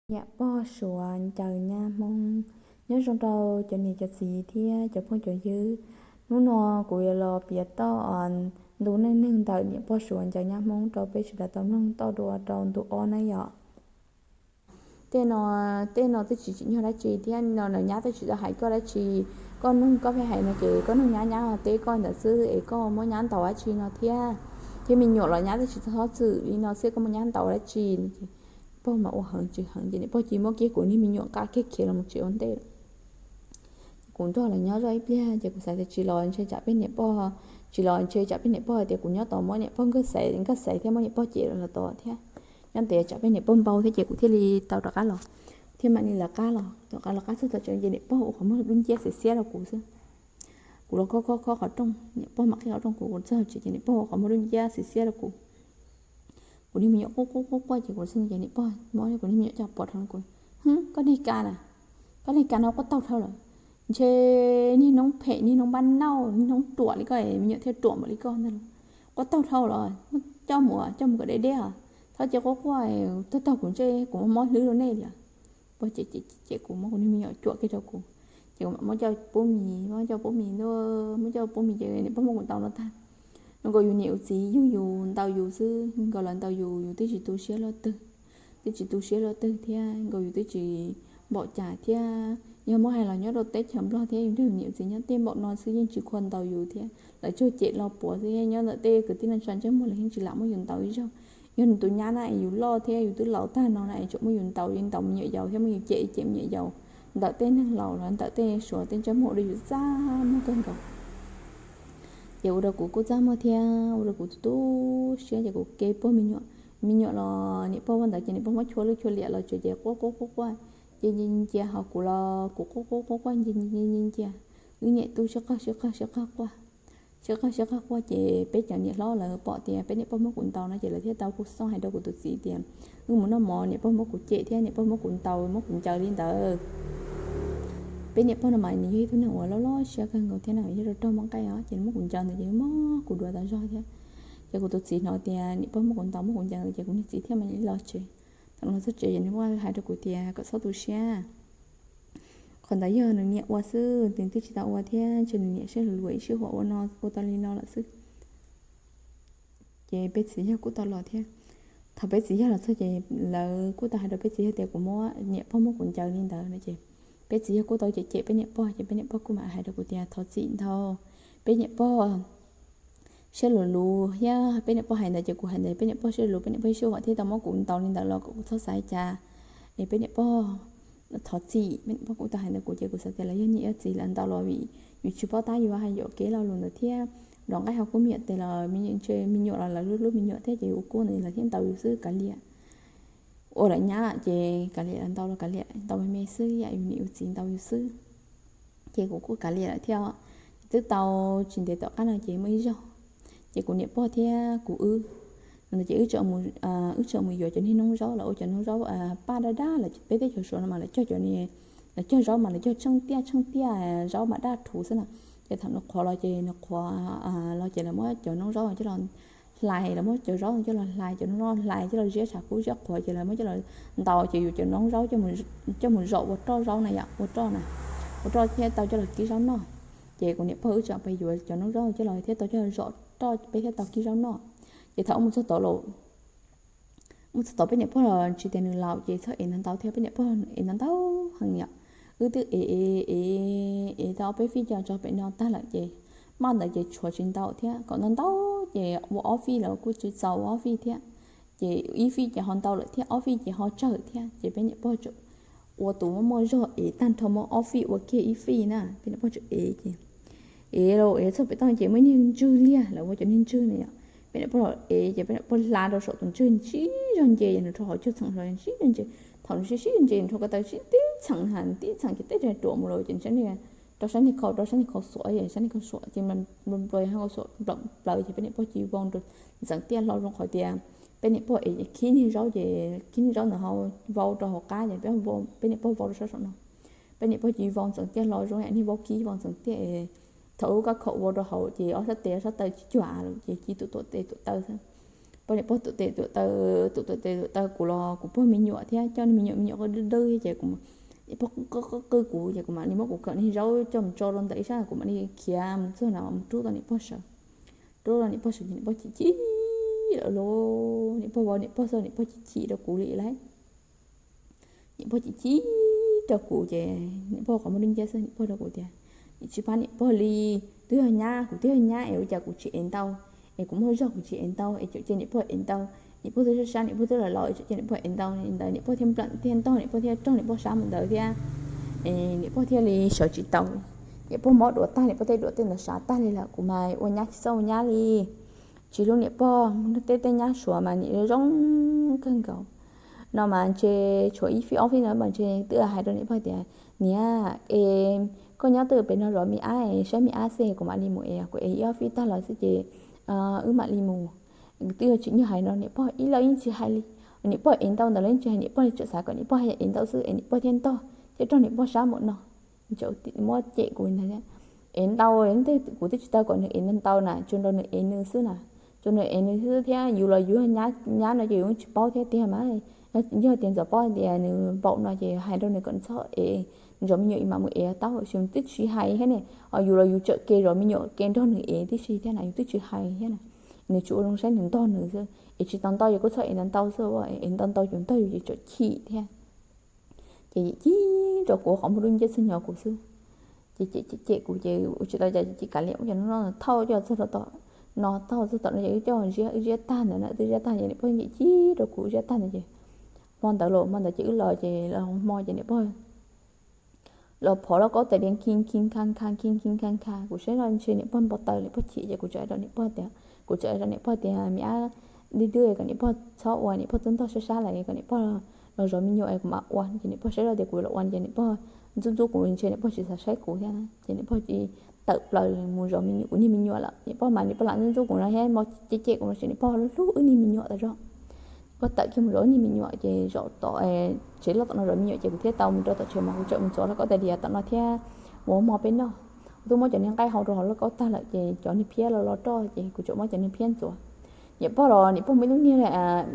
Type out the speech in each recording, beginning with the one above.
Niam pog Suav ncaws nyab Hmoob. Nyob zoo rau cov niam cov txiv thiab cov phooj cov ywg. Hnub no kuv yuav los piav txog ntu neej neeg ntawm niam pog Suav ncaws nyab Hmoob rau peb sawv daws tau mloog txoj dua rau ntu ob na yom. Tej no, tej no twb tsis tsim nyog dab tsi thiab no, nyab twb tsis tau hais koj dab tsi. Koj noog, koj pheej hais no ces koj noog nyab, nyab teb koj ntawd xwb es koj muab nyab ntaus dab tsi no thiab. Thiab me nyuam los nyab twb tsis tau txhob txwm li no xwb, koj muab nyab ntaus dab tsi? Pog mas ua heev tsis heev ces niam pog cia muab kiag kuv niag me nyuam nqa kiag khiav los mus tsev ua ntej. Kuv nrog lawv nyob zoj ib pliag ces kuv xav tias tsis los ntshe tsam peb niam pog, tsis los ntshe tsam peb niam pog tias kuv nyob tos muab niam pog nkag xaiv, nkag xaiv thiab muab niam pog cem los tod thiab. Nyob ntev tsam peb niam pog npau thiab ces kuv thiaj li tau rov qab los, thiab mam li lawv qab los, rov qab los qab txog tom tsev ces niam pog ua qhov muag dub nciab xiav xiab rau kuv xwb. Kuv los khob khob khob qhov rooj, niam pog mam qhib qhov rooj, kuv txog tsev ces niam pog ua qhov muag dub nciab xiav xiab rau kuv. Kuv niag me nyuam quaj quaj quaj quaj ces kuv txog ces niam pog muab kuv niag me nyuam coj pov rau kuv. Hwb, koj niag ka na, koj niag ka no quaj taug dhau lawm. Ntshe niag noob phem, niag noob npab nauj, niag noob ruam li koj, me nyuam thiaj ruam npaum li koj ntag los. Quaj taug dhau los, muab coj mus, coj mus kom deb deb os. Txhob cia quaj quaj, tag tag kuv ntsej kuv mob hlwb rau nej li os. Pog cem cem cem kuv, muab kuv niag me nyuam cuam kiag rau kuv, ces kuv mam muab coj pub mis, muab coj pub mis, muab coj pub mis ces niam pog muab kuv ntaus no tag. Zoo nkaus yus niam yus txiv yug yus ntaus yus xwb, nkaus lawv ntaus yus, yus twb tsis tu siab luaj twg, twb tsis tu siab luaj twg thiab nkaus yus twb tsis npaum cas thiab. Yog muab hais los nyob rau teb chaws Nplog thiab yus nrog yus niam yus txiv nyob tej npaum no xwb yeej tsis khuam ntaus yus thiab, lawv tsuas cem los puav xwb. Nyob ntawm tej kwv tij neej tsa ntsej muag los yeej tsis lam muab yus ntaus ib zaug. Yog nws tus nyab na es yus loj thiab yus twb laus tag no na es tseem muab yus ntaus, yus ntaus me nyuam yaus thiab muab yus cem cem me nyuam yaus ntawm tej neeg laus los ntawm tej Suav tej ntsej muag ua rau yus txaj muag kawg nkaus. Ces ua rau kuv kuj txaj muag thiab ua rau kuv tu siab ces kuv ke puag me nyuam. Me nyuam los niam pog ua ntawd ces niam pog muab chua lwj chua liam los tsev ces quaj quaj quaj quaj, ces nci ncia ho kuv los kuv quaj quaj quaj quaj nci nci nci ncia. Wb niam tub sib qawg sib qawg sib qawg quaj, sib qawg sib qawg quaj ces peb cov niam hlob lawv pom tias peb niam pog muab kuv ntaus no ces lawv thiaj tau kuj xoj hais rau kuv tus txiv tias wb mus noj mov, niam pog muab kuv cem thiab niam pog muab kuv ntaus, muab kuv ncaws li ntawd. Peb niam pog no mas nws yog ib tug neeg uas loj loj siab kawg nkaus thiab na, yog rau rog muaj nqaij os ces muab kuv ncaws ntawd ces muab kuv duav tas zog thiab. Ces kuv tus txiv hnov tias niam pog muab kuv ntaus muab kuv ncaws ntawd ces kuv niag txiv thiaj mam li los tsev. Thaum los txog tsev ces nws kuj hais rau kuv tias kom txhob tu siab, qhov ntawd yog nws niam ua xwb, nws twb tsis tau ua thiab, ntshe nws niam siab hluas hluas ib sij huam ua no ua tau li no lawm xwb. Ces peb txiv yawg kuj tau los thiab. Thaum peb txiv yawg los txog ces lawv kuj tau hais rau peb txiv yawg tias kuv muab niam pog muab kuv ncaws li ntawd no ces peb txiv yawg kuj tau cem cem peb niam pog ces peb niam pog kuj mam hais rau kuv tias thov txim ntau, peb niam pog siab luv luv thiab peb niam pog hais ntawd ces kuv hais ntawd, peb niam pog siab luv, peb niam pog ib sij huam thiaj tau muab kuv ntaus li ntawd los kom kuv txhob xav li cas. Es peb niam pog thov txim, peb niam pog kuj tau hais ntawd kuv ces kuv xav tias lawv yog niam yog txiv lawv ntaus los vim yus tsis paub tab yuav hais yuam kev lo lus ntawd thiab. Nrov nqaij ho kuj me nyuam tes los ntshe me nyuam los lawv hlub hlub me nyuam thiab ces ua kuj ntawd lawv thiaj ntaus yus xwb, kav liam. Ua lawv nyab ces kav liam, lawv ntaus los kav liam, ntaus me me xwb, yam yus niam yus txiv ntaus yus xwb. Ces kuv kuj kav liam lawm thiab. Twb tau tsis ntev tom qab no ces muaj ib zaug ces kuv niam pog thiab kuv wb, no ces wb tseem mus yuav cov niag noob zaub los ua cov noob zaub paj daj daj lawm, peb teb chaws Suav no mas lawv cog cov, lawv cog zaub mas lawv cog tsheej tiaj tsheej tiaj, zaub mas daj rhuv xwb na. Ces thaum nws qhuav los ces nws qhuav los ces lawv muab cov noob zaub coj los hlais, lawv muab cov zaub coj los hlais, cov noob zaub hlais coj los ziab tshav kub ziab qhuav ces lawv muab coj los ntaus ces yus cov noob zaub coj mus zom ua roj zaub na yom, ua roj na, ua roj thiaj tau coj los kib zaub noj. Ces kuv niam pog wb tseem pais yuav cov noob zaub coj los thiaj tau coj los zom roj peb thiaj tau kib zaub noj. Ces thaum wb mus txog tod los, mus txog tod peb niam pog los tsis tias nws laus ces txhob ev ntau ntau thiab, peb niam pog ev ntau ntau heev yom. Wb twb ev ev ev tau ob peb fij coj tso pem no tag lawm ces maj ntawd ces tshuav tsis ntau thiab, kom ntau ntau ces ua ob fij los kuj tsis txaus ua ob fij thiab. Ces ib fij ces ho ntau lawm thiab, ob fij ces ho tsawg thiab ces peb niam pog ua tus muaj muaj zog ev tag nrho muab ob fij ua kiag ib fij na, peb niam pog tseem ev ces ev los ev txog pem toj ces muaj niag ntswg liag, lawv ua cov niag ntswg na yom. Peb niam pog los ev ces peb niam pog hla rau saum tus ntswg sib zog nce, nws rho qhov cog txheem hlo sib zog nce. Thaum nws sib sib zog nce nws rho ko taw sib tib txheem, tib txheem ces tib rag ruam mus lawm ces rau sab niag khau, rau sab niag khau xuam, sab niag khau xuam ces nplua nplua, plaws ces peb niam pog cia li vau rau ntxeev tiaj hlo zoo qhov tias peb niam pog ev khib niag zaub ces khib niag zaub ntawd ho vau rau hauv qab ces peb niam pog vau rau sab saum no. Peb niam pog cia li vau ntxeev tiaj hlo zoo yam niag vaub kib vau ntxeev tiaj. Thaum ub kab khaum vau rau hauv ces ob sab tes ob sab taw tsis cuag lawm ces cia li tuam tuam tes tuam taw xwb. Pog niam pog tuam tes tuam taw, tuam tuam tes tuam taw kuv los kuv pog me nyuam thiab, coj niag me nyuam, me nyuam qw dwb dwb thiab ces kuv, niam pog qw qw qw kuv ces kuv mam li muab kuv kawm niag zaub coj mus tso rau ntawm ib sab, kuv mam li khiav mus txog na mus rub tau niam pog sawv. Rub tau niam pog sawv ces niam pog chim chim lawm lauj, niam pog vau niam pog xwb, niam pog chim chim rau kuv li lauj. Niam pog chim chim rau kuv ces niam pog qhov muag dub nciab xwb, niam pog rau kuv tias, tsis pab niam pog li, twb yog nyab, kuv twb yog nyab es ua cas kuv tsis ev ntau, es kuv muaj zog kuv tsis ev ntau es tseem cia niam pog ev ntau. Niam pog twb sab sab, niam pog twb los laus es tseem cia niam pog ev ntau li ntawd, niam pog thiaj nplawm thiaj ntog, niam pog thiaj raug niam pog sab mus ntawd thiab. Es niam pog thiaj li sawv tsis tau. Niam pog mob duav tag, niam pog tej duav tej ntawd sab tag li lawm, kuv mas ua nyab tsis txawj ua nyab li. Tsis hlub niam pog, tej tej nyab Suav mas nim zoo kawg nkaus. No mas ntshe tshuav ib fij ob fij no mas ntshe twb hais rau niam pog tias, niam, es koj nyob twj ywm pem no zov me ab, saib me ab xwb, kuv mam li mus es, kuv es ib ob fij tag los xwb ces wb mam li mus. Twb tsis nyiag hais no niam pog ib los yeej tsis hais li. Niam pog ev ntau ntawd los yeej tsis hais niam pog li, tseem xav kom niam pog ev ntau xwb es niam pog thiaj ntog thiaj raug niam pog sab mus no. Muab cem kuv ntag. Ev ntau, kuv twb tsis tau kom nws ev ntau na, tsuas nrog nws ev nws xwb na. Tsuas nws ev nws xwb thiab, yus los yus nyab no ces yus tsis paub thiab tiag mas. Yog tias Ntxoov Pob tias nws npaum no ces hais rau nws kom nws txhob ev, zov me nyuam es mam mus ev tau, tab sis twb tsis hais thiab ne. Yus los yus tsawm ke zov me nyuam ke nrog nws ev tib si thiab na, yus twb tsis hais thiab na. Nws tsis ua zoo saib nws ntog nws xwb, es tsis tau ntau ces kuj txhob ev ntau ntau xwb, ev ntau ntau ces ntog yus ces tsam chim thiab. Ces cim rau kuv qhov muag dub nciab txog nyo kuv xwb. Ces cem cem kuv ces ua tsis tau cas ces kav liam ua cov no thauj coj txog rau tom no, thauj txog tom no ces wb coj ziab, wb ziab tag ntawd na, twb ziab tag ces niam pog cim cim rau kuv, wb ziab tag ntawd ces hmo ntawd los, hmo ntawd ces wb los ces los hmo ces niam pog los phov lauj kaub tais diav khi khi kha kha khi khi kha kha, kuv saib no ntshe niam pog npau taws, niam pog chim ces kuv txawm hais rau niam pog tias, kuv txawm hais rau niam pog tias, me ab dub dub kom niam pog txhob ua, niam pog twb ntog sab sab lawm, kom niam pog los zov me nyuam es kuv mam ua. Ces niam pog saib zoj tias kuv los ua ces niam pog ntxub ntxub kuv, ntshe niam pog tsis xav saib kuv thiab na, ces niam pog cia li tawm plaws mus zov me nyuam, kuv niag me nyuam lawm. Niam pog mas niam pog lam ntxub ntxub kuv no thiab, cem cem kuv no ces niam pog hlub hlub wb niag me nyuam tas zog. Niam pog tawm kiag mus zov wb niag me nyuam ces zaum tom tsev loj tom no zov me nyuam ces kuv thiaj tau mus rau tom tsev mas kuv txawm mus ntxuav lauj kaub tais diav tom no thiab mus ua hmo peb noj. Kuv twb muab cov niag nqaij hau rau hauv lauj kaub tag lawm ces cov niag phiab los los roj ces kuv txawm muab cov niag phiab ntxuav. Niam pog los niam pog muaj ib lub niag,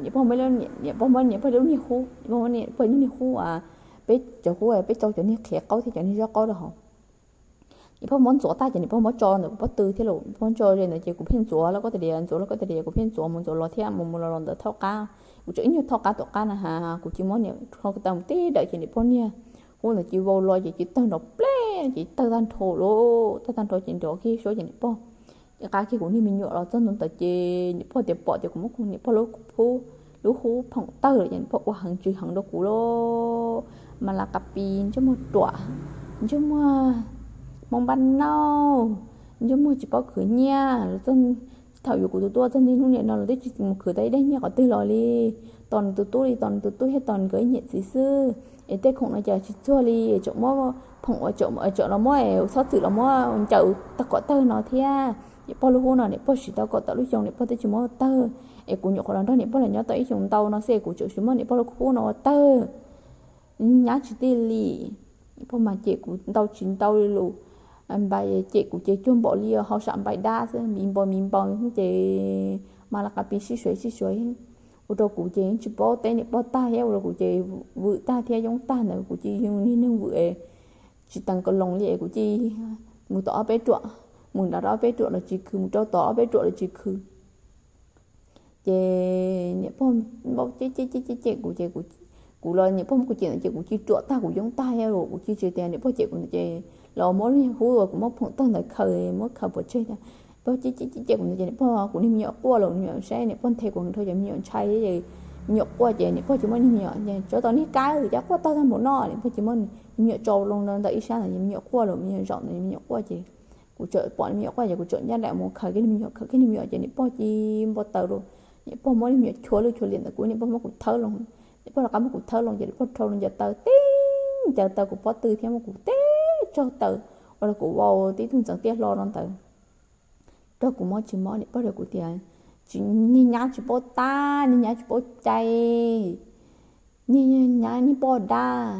niam pog muaj, niam pog muab niam pog lub niag hub, niam pog muab niam pog lub niag hub, peb cov hub peb tsau cov niag qhiav qaub thiab cov niag zaub qaub rau hauv. Niam pog muab ntxuav tag ces niam pog muab tso ntawm kuv pob tw thiab los, niam pog tso ze ntawd ces kuv pheej ntxuav lauj kaub tais diav, ntxuav lauj kaub tais diav, kuv pheej ntxuav mus ntxuav los thiab mus mus los los ntawm thaub qab. Kuv tseem ib nyuag thaub qab tom qab na has, kuv cia li muab niam rho tau mus tib dawm ces niam pog niag hub ntawd cia li vau los ces cia li tawg nrov pleb ces tawg tag nrho lauj, tawg tag nrho ces nrov kiag suab ces niam pog ces qab kiag kuv niag me nyuam los txog ntua ntawd ces niam pog tias pom tias kuv muab niam pog lub hub phoom tawg lawm ces niam pog ua heev tsw heev rau kuv lauj. Mas las qas pis, ntsej muag ruam, ntsej muag hmoob npab nauj, ntsej muag tsis paub khwv nyiaj los txog thaum yuav kuv tus tub txog niaj hnub niam no los twb tsis mus khwv tau ib daig nyiaj qhov twg los li. Tos nws tus tub li, tos nws tus tub thiab tos nkawd ib niam txiv xwb. Es tej khoom no cas tsis txuag li, tseem muab phoom ua, tseem los muab txhob txwm los muab ncaws tag kom tawg no thiab. Niam pog lub hub no niam pog siv tau kaum tawm lub xyoo niam pog twb tsis muab tawg. Es kuv nyuam qhuav los nrog niam pog los nyob tau ib xyoos ntau no xwb es kuv tseem siv muab niam pog lub hub no ua tawg. Nyab tsis tij li. Niam pog mas cem kuv ntau tsis ntau li lus, npa cem kuv ces cuag npaum li hau sam npais dab xwb, mi npau mi npau ces mas las qas pis sib suav sib suav. Ua rau kuv ces tsis paub teb niam pog tag thiab, ua rau kuv ces vwm tag thiab yoob tag ntawd, kuv cia li niag neeg vwm tsis teev ko loos li es kuv cia li mus tom ob peb ruam, mus nram rau ob peb ruam los tsis khwv, mus rau tom ob peb ruam los tsis khwv. Ces niam pog npau cem cem cem cem kuv ces kuv los niam pog muab kuv cem ntawd ces kuv cia li ruam tag, kuv yoob tag thiab, kuv cia li tias niam pog cem kuv ntawd ces los muab niag hub uas kuv muab phoom tawg ntawd khaws, muab khaws pov tseg. Pog cem cem cem kuv ntawd ces niam pog, kuv niag me nyuam quaj los, me nyuam saib niam pog nthe kuv nrho ces me nyuam ntshai, me nyuam quaj ces niam pog cia li muab niag me nyuam ces tsov tom niag kab cas quaj tag tag npaum no, niam pog cia li muab me nyuam tso loo ntawm ib sab ntawd, me nyuam quaj los, me nyuam zaum ntawd me nyuam quaj ces kuv txawm pom me nyuam quaj ces kuv txawm ncaj nraim mus khaws kiag niag me nyuam, khaws kiag niag me nyuam ces niam pog cia li npau taws rau. Niam pog muab niag me nyuam chua lwj chua liam ntawm kuv, niam pog muab kuv thawb loo. Niam pog rov qab muab kuv thawb loo ces niam pog rho loo ncaws taw tib ncaws taw kuv pob tw thiab muab kuv tib tsaug taw, ua rau kuv vau tib tug ntxeev tiaj hlo rau ntawd. Rau kuv mob tsis mob, niam pog rau kuv tias, niag nyab tsis paub tab, niag nyab tsis paub cai, niag nyab niag poj dab,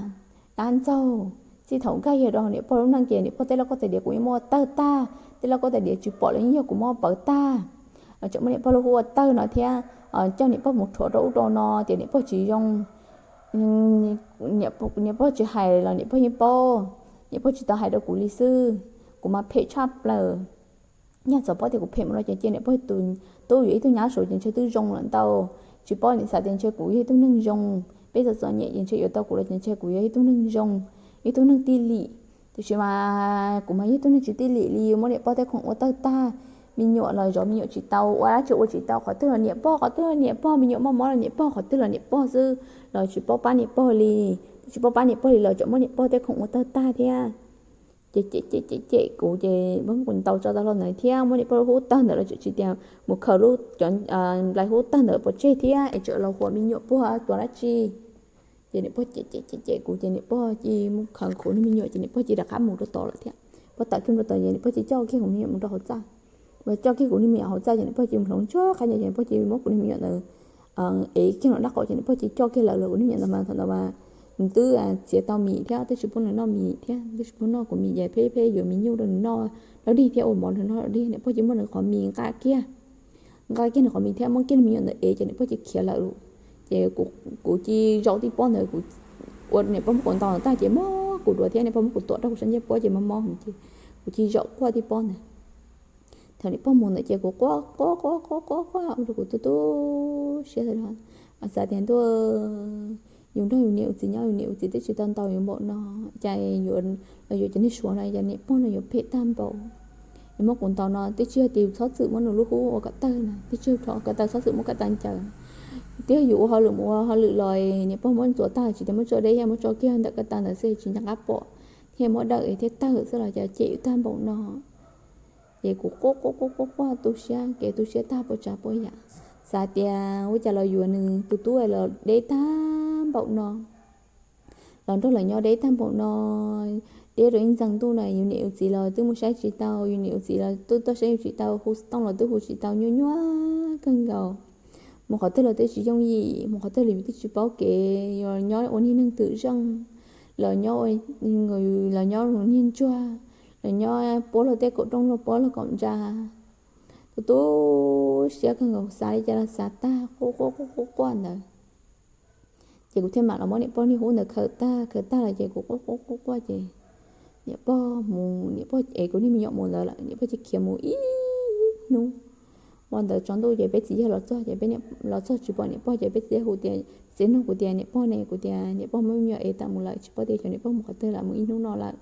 dab ntxaug. Txij thaum nkag yog rau niam pog lub neej ces niam pog tej lauj kaub tais diav kuv yeej muab ua tawg tag, tej lauj kaub tais diav tsis pom los yeej yog kuv muab pawv tag. Tseem muab niam pog lub hub ua tawg no thiab, coj niam pog mus rhuav rau ub rau no tias niam pog tsis zoo. Niam pog tsis hais los niam pog yeej paub, niam pog tsis tau hais rau kuv li xwb. Kuv mas phem tshaj plaws. Yog txawm paub tias kuv phem mus no ces cia niam pog tus tub yuav ib tug nyab saud ces ntshe twb zoo lawm ntau. Tsis paub niam xav tias ntshe kuv yog ib tug neeg zoo, peb txom txom nyem ces ntshe yuav tau kuv los ces ntshe kuv yog ib tug neeg zoo, ib tug neeg tij lim. Tiam sis mas kuv mas yog ib tug neeg tsis tij lim li, muab niam pog tej khoom ua tawg tag. Me nyuam los zov me nyuam tsis tau, ua dab tsi ua tsis tau, qhov twg los niam pog, qhov twg los niam pog, me nyuam mob mob los niam pog, qhov twg los niam pog xwb, los tsis paub pab niam pog li. Twb tsis paub pab niam pog li los tseem muab niam pog tej khoom ua tawg tag thiab. Ces cem cem cem cem kuv ces muab kuv ntaus tso tau hlo ntawd thiab, muab niam pog lub hub tawg ntawd los tseem tsis tias mus khaws lub cov nplai hub tawg ntawd pov tseg thiab es tseem los huam me nyuam puag tuav dab tsi. Ces niam pog cem cem cem cem kuv ces niam pog cia li mus khaws kuv niag me nyuam ces niam pog cia li rov qab mus rau tod lawm thiab. Pog tawm kiag mus rau tod ces niam pog cia li coj kiag kuv niag me nyuam mus rau hauv txaj. Mus coj kiag kuv niag me nyuam hauv txaj ces niam pog cia li hloov tsuag qab ncauj ces niam pog cia li muab kuv niag me nyuam ntawd ev kiag los dab qaum ces niam pog cia li coj kiag lawm los kuv niag me nyuam ntawd mas thaum ntawd mas nws twb txiav tau mis thiab twb tsis pub nws noj mis thiab twb tsis pub noj kuv mis ces pheej pheej yuav mis nyuj rau nws noj dog dig thiab ua mov rau nws noj dog dig. Niam pog cia li muab nws qhov mis nqa kiag, nqa kiag nws qhov mis thiab muab kiag nws me nyuam ntawd ev ces niam pog cia li khiav lawm. Ces kuv cia li zaum tib pob ntawd, kuv ua niam pog muab kuv ntaus tag ces mob kuv duav thiab niam pog muab kuv tuam rau kuv sab ncej puab ces mob mob ces kuv cia li zaum quaj tib pob ntawd. Thaum niam pog mus ntawd ces kuv quaj quaj quaj quaj quaj ua rau kuv tu tu siab xav tias ntuj, yus nrog yus niam yus txiv nyob yus niam yus txiv twb tsis tau ntaus yus npaum no, cas yuav los yuav cov niag suav no, cov niam pog no yuav phem tag npaum. Yus muab kuv ntaus no twb tsis yog tias yus txhob txwm muab nws lub hub ua kom tawg na, twb tsis yog kom tawg txhob txwm muab kom tawg ncaws. Twb yog yus ua hauj lwm mus ua hauj lwm los niam pog muab ntxuav tag tsis tias muab tso deb thiab muab tso kiag ntawm ko taw ntawd xwb tsis nco qab pom, thiaj muab dawm thiaj tawg xwb los cas cem yus tag npaum no. Ces kuv quaj quaj quaj quaj quaj tu siab kev tu siab tag puas tsav puas yam, xav tias ua cas los yuav nws tus tub los deb tag npaum no, los nrog lawv nyob deb tag npaum no, deb rau ib ntxees ntuj na yus niam yus txiv los twb mus saib tsis tau, yus niam yus txiv los twb tuaj saib yus tsis tau, hu xov tooj los twb hu tsis tau, nyuaj nyuaj kawg nkaus. Mus qhov twg los twb tsis yooj yim, mus qhov twg los yus twb tsis paub kev, yus nyob ua niag neeg twm zeej, los nyob, los nyob niag ntsuag, los nyob puab luag tej kaum rooj luag puab luag kaum ntsa. Tu tu siab kawg nkaus xav li cas los xav tag quaj quaj quaj quaj ntawd. Ces kuv thiaj mam los muab niam pog niag hub ntawd khaws tag, khaws tag los ces kuv quaj quaj quaj quaj ces niam pog mus, niam pog ev kuv niag me nyuam mus ntawd lawm, niam pog cia li khiav mus ib hnub. Hmo ntawd tsaus ntuj ces peb txiv yawg los txog ces peb los txog tsis pom niam pog ces peb txiv yawg hu tias, txiv yawg nug kuv tias niam pog ne, kuv tias niam pog muab me nyuam ev tawm mus lawm tsis paub tias xyov niam pog mus qhov twg lawm, mus ib hnub no lawm.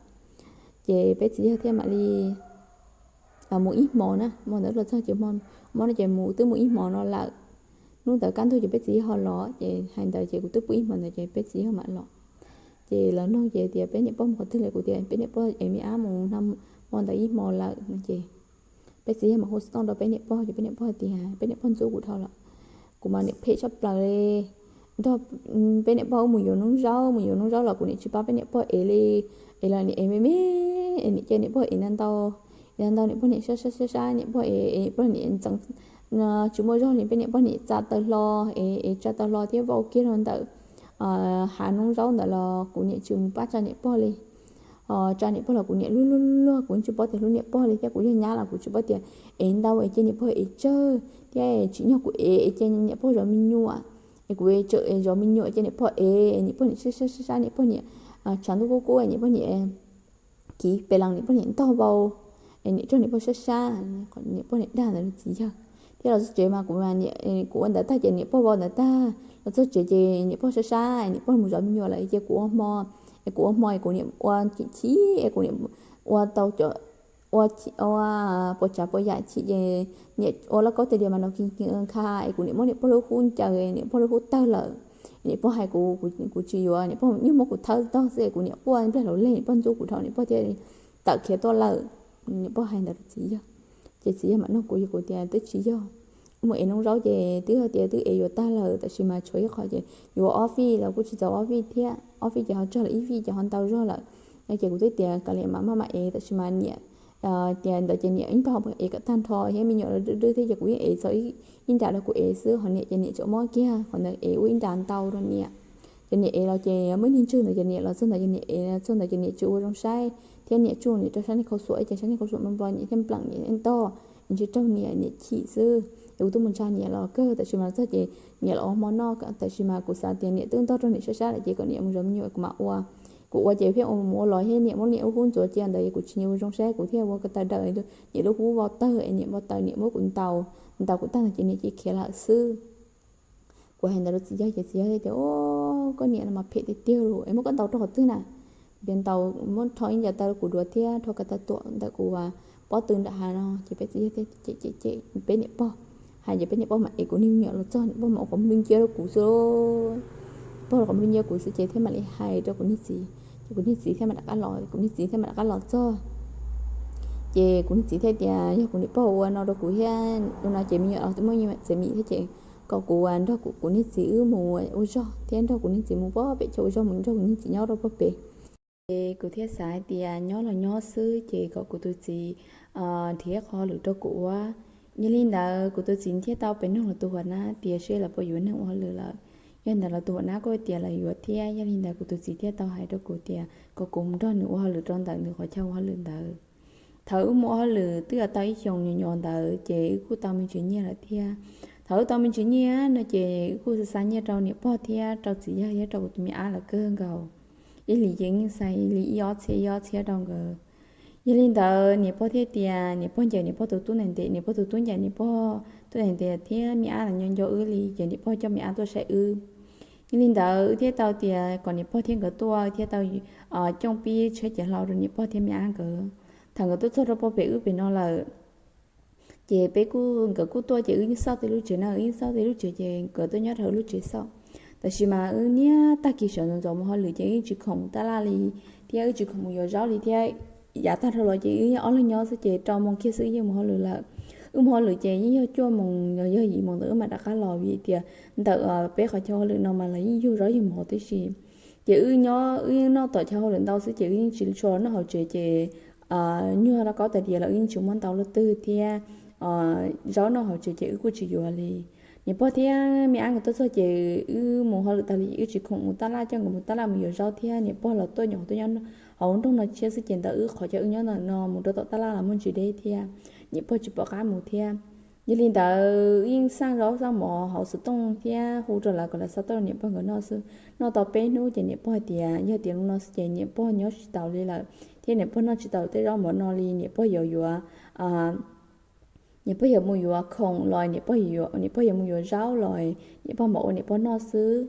Ces peb txiv yawg thiaj mam li mus ib hmo na, hmo ntawd los txog ces hmo no ces mus twb mus ib hmo no lawm. Hnub ntawd kaj ntug ces peb txiv yawg ho los ces hais ntawd ces kuv twb pw ib hmo ntawd ces peb txiv yawg mam los. Ces los nug ces tias peb niam pog mus qhov twg lawm, kuv tias peb niam pog ev me ab mus hmo ntawd ib hmo lawm no ces peb txiv yawg mam hu xov tooj rau peb niam pog ces peb niam pog tias peb niam pog ntxub kuv dhau lawm. Kuv mas niam phem tshaj plaws li, nrog peb niam pog wb mus yuav noob zaub, mus yuav noob zaub los kuv niam tsis pab peb niam pog ev li, ev los niam ev me me, es niam cia niam pog ev ntau ntau, ev ntau ntau niam pog niam sab sab sab sab, niam pog ev, niam pog niam ntxeev tsis muaj zog li, peb niam pog niam tsa taws hlo, ev ev tsa taws hlo thiab vau kiag rau ntawm hav noob zaub ntawd los kuv niam tsis mus pab tsa niam pog li. Tsa niam pog los kuv niam luag luag luag, kuv tsis paub tias hlub niam pog li thiab kuv yog nyab los kuv tsis paub tias ev ntau es cia niam pog ev tsawg thiab tsim nyog kuv ev es cia niam pog zov me nyuam, es kuv tsawm zov me nyuam cia niam pog ev, niam pog niam sab sab sab sab, niam pog niam tshav ntuj kub kub, niam pog niam kiv pes lees, niam pog niam ntog vau, niam rog niam pog sab sab, niam pog niam dag ntawd rau txiv yawg. Thiab los txog tsev mas kuv, kuv ua ntawd tag ces niam pog vau ntawd tag los txog tsev ces niam pog sab sab, niam pog mus zov me nyuam lawm ces kuv ua hmo, es kuv ua hmo es kuv niam ua chim chim es kuv niam ua tau cov, ua ua puas tsav puas yam chim ces niam ua lauj kaub tiag tiag mas no kis kis nkha es kuv niam muab niam pog lub hub ncaws, niam pog lub hub tawg lawm. Niam pog hais kuv, kuv tsis yuav, niam pog nyuag muab kuv thawb tog xwb es kuv niam quaj nplaig laus leg, niam pog ntxub kuv dhau, niam pog thiaj tawm khiav tuaj lawm. Niam pog hais ntawd rau txiv yawg, ces txiv yawg mam nug kuv, yog kuv tias twb tsis yog, wb mus ev noob zaub ces twb yog tias twb ev yuav tag lawm, tab sis mas tshuav ib qho ces yuav ua ob fij los kuj tsis txaus ob fij thiab, ob fij ces ho tsawg lawm, ib fij ces ho ntau zog lawm. No ces kuv twb tias kav liam mam maj mam ev, tab sis mas niam tias ntawd ces niam ib npag ev kom tag nrho thiab me nyuam los dwb dwb thiab ces kuv yeej ev txaus ib nra rau kuv ev xwb, ho niam ces niam tseem muab kiag qhov ntawd ev ua ib nra ntau rau niam. Ces niam ev los ces muaj ib niag ntswg ntawd ces niam los txog ntawd ces niam ev txog ntawd ces niam tsis ua zoo saib thiab niam tsuj niam rau sab niag khau xuam ces sab niag khau xuam nplo nplo niam thiaj npleem niam thiaj ntog, ntshe raug niam niam chim xwb. Kuv twb mus ntshai niam los kawg, tab sis mas txog ces niam los ua hmo noj, tab sis mas kuv xav tias niam twb ntog rau niam sab sab lawm ces kom niam mus zov me nyuam kuv mam ua. Kuv ua ces pheej mus ua los thiab niam muab niam ub hub ntxuav cia ntawd es kuv tsis nyiam ua zoo saib, kuv thiaj ua ko taw daws niam lub hub vau tawg es niam vau tawg, niam muab kuv ntaus, ntaus kuv tag ntawd ces niam cia khiav lawm xwb. Kuv hais ntawd rau txiv yawg ces txiv yawg tias, Koj niam no mas phem tiag tiag li es muab koj ntaus rau qhov twg na? Ces ntaus, muab rho ib ncaws taw rau kuv duav thiab rho ko taw tuam ntawm kuv pob tw nram hav no ces peb txiv yawg thiaj cem cem cem peb niam pog. Hais ces peb niam pog mam ev kuv niag me nyuam los txog, niam pog mam ua qhov muag dub nciab rau kuv xwb. Pog ua qhov muag dub nciab kuv xwb ces thiaj mam li hais rau kuv niag txiv, ces kuv niag txiv thiaj mam rov qab los, kuv niag txiv thiaj mam rov qab los txog. Ces kuv niag txiv thiaj tias yog kuv niam pog ua no rau kuv thiab ua no ces me nyuam los twb muaj txiv mis thiab ces kom kuv nrog kuv niag txiv wb mus ua zog thiab nrog kuv niag txiv mus pem chaw ua zog, mus nrog kuv niag txiv nyob rau pem. Ces kuv thiaj xav hais tias nyob los nyob xwb ces kom kuv tus txiv nrhiav qhov hauj lwm rau kuv ua. Yog li ntawd kuv tus txiv thiaj tau pem nug lawv tus huam nab tias seb lawv puas yuav neeg ua hauj lwm lawm. Yog ntawd lawv tus huam nab kuj tias lawv yuav thiab, yog li ntawd kuv tus txiv thiaj tau hais rau kuv tias kom kuv mus nrog nws ua hauj lwm rau ntawm nws qhov chaw ua hauj lwm ntawd. Thaum wb mus ua hauj lwm twb yuav tau ib xyoos nyuam nyuam ntawd ces wb kuj tau me ntsis nyiaj lawm thiab. Thaum wb tau me ntsis nyiaj no ces wb kuj xa xa nyiaj rau niam pog thiab rau txiv yawg thiab rau kuv tus me ab lawv kawg nkaus. Ib hlis ces yeej xa li ib ob txhiab ib ob txhiab rau nkawd. Yog li ntawd niam pog thiaj tias niam pog ncaim niam pog tus tub ntev ntev, niam pog tus tub ncaim niam pog tub ntev ntev thiab me ab los nco nco wb li ces niam pog coj me ab tuaj saib wb. Yog li ntawd wb thiaj tau tias kom niam pog thiab nkawd tuaj thiab tau cooj pib tsheb ciav hlau rau niam pog thiab me ab nkawd. Thaum nkawd tuaj txog rau pem wb pem no lawm ces peb kuj, nkawd kuj tuaj ces wb yeej xauj tej lub tsev na, wb yeej xauj tej lub tsev ces nkawd tuaj nyob rau lub tsev xauj. Tab sis mas wb niaj tag kis sawv ntxov ntxov mus hauj lwm ces wb yeej tsis khoom mus taj laj li thiab wb tsis khoom mus yuav zaub li thiab. Yav tag dhau los ces wb yeej ob leeg nyob xwb ces rau moo kiag xwb yeej mus hauj lwm lawm. Wb mus hauj lwm ces yeej yog cuaj moos los yog yim moos ntawd wb mam rov qab los vim tias ntawm peb qhov chaw hauj lwm no mas los yeej yug zaub yug mov tib si. Ces wb nyob wb yeej noj tom chaw hauj lwm ntau xwb ces wb yeej tsis tshua noj hauv tsev ces nyuag lauj kaub tais diav los wb yeej tsis muab ntau luaj twg thiab zaub noj hauv tsev ces wb kuj tsis yuav li. Niam pog thiab me ab nkawd tuaj txog ces wb mus hauj lwm tag li wb tsis khoom mus taj laj, coj nkawd mus taj laj mus yuav zaub thiab niam pog los tuaj nyuam qhuav tuaj nyob hauv nroog no tshiab xwb ces ntawm wb qhov chaw wb nyob ntawm no mus rau tom taj laj los muaj ntsis deb thiab niam pog tsis pom qab mus thiab. Yog li ntawd wb yeej xaj zaub xaj mov hauv xov tooj thiab hu rau lawv kom lawv xa tuaj rau niam pog nkawd noj xwb. Noj tau peb hnub ces niam pog hais tias yog tias li no xwb ces niam pog nyob tsis taus li lawm thiab niam pog noj tsis tau tej zaub mov no li, niam pog yuav yuav, niam pog yuav mus yuav khoom los niam pog yuav, niam pog yuav mus yuav zaub los niam pog mam ua niam pog noj xwb.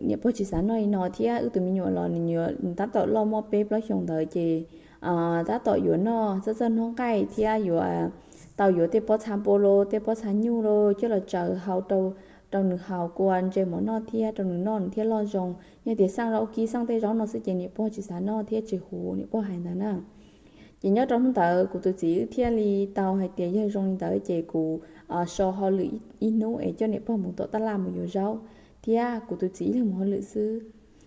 Niam pog tsis xav noj li no thiab wb tus me nyuam los nws tab tom loj muaj peb plaub xyoos ntawd ces tab tom yuav noj txawj txawj hnub nqaij thiab yuav tau yuav tej pob txha npua los tej pob txha nyuj los coj los tsaws hau rau nws haus, kua ntses mov noj thiab rau nws noj nws thiaj loj zoo. Yog tias xaj zaub kib xaj tej zaub no xwb ces niam pog tsis xav noj thiab tsis huv, niam pog hais ntawd na. Ces nyob rau hnub ntawd kuv tus txiv wb thiaj li tau hais tias yog zoo li ntawd ces kuv so hauj lwm ib hnub es coj niam pog mus tom taj laj mus yuav zaub thiab kuv tus txiv ib leeg mus hauj lwm xwb.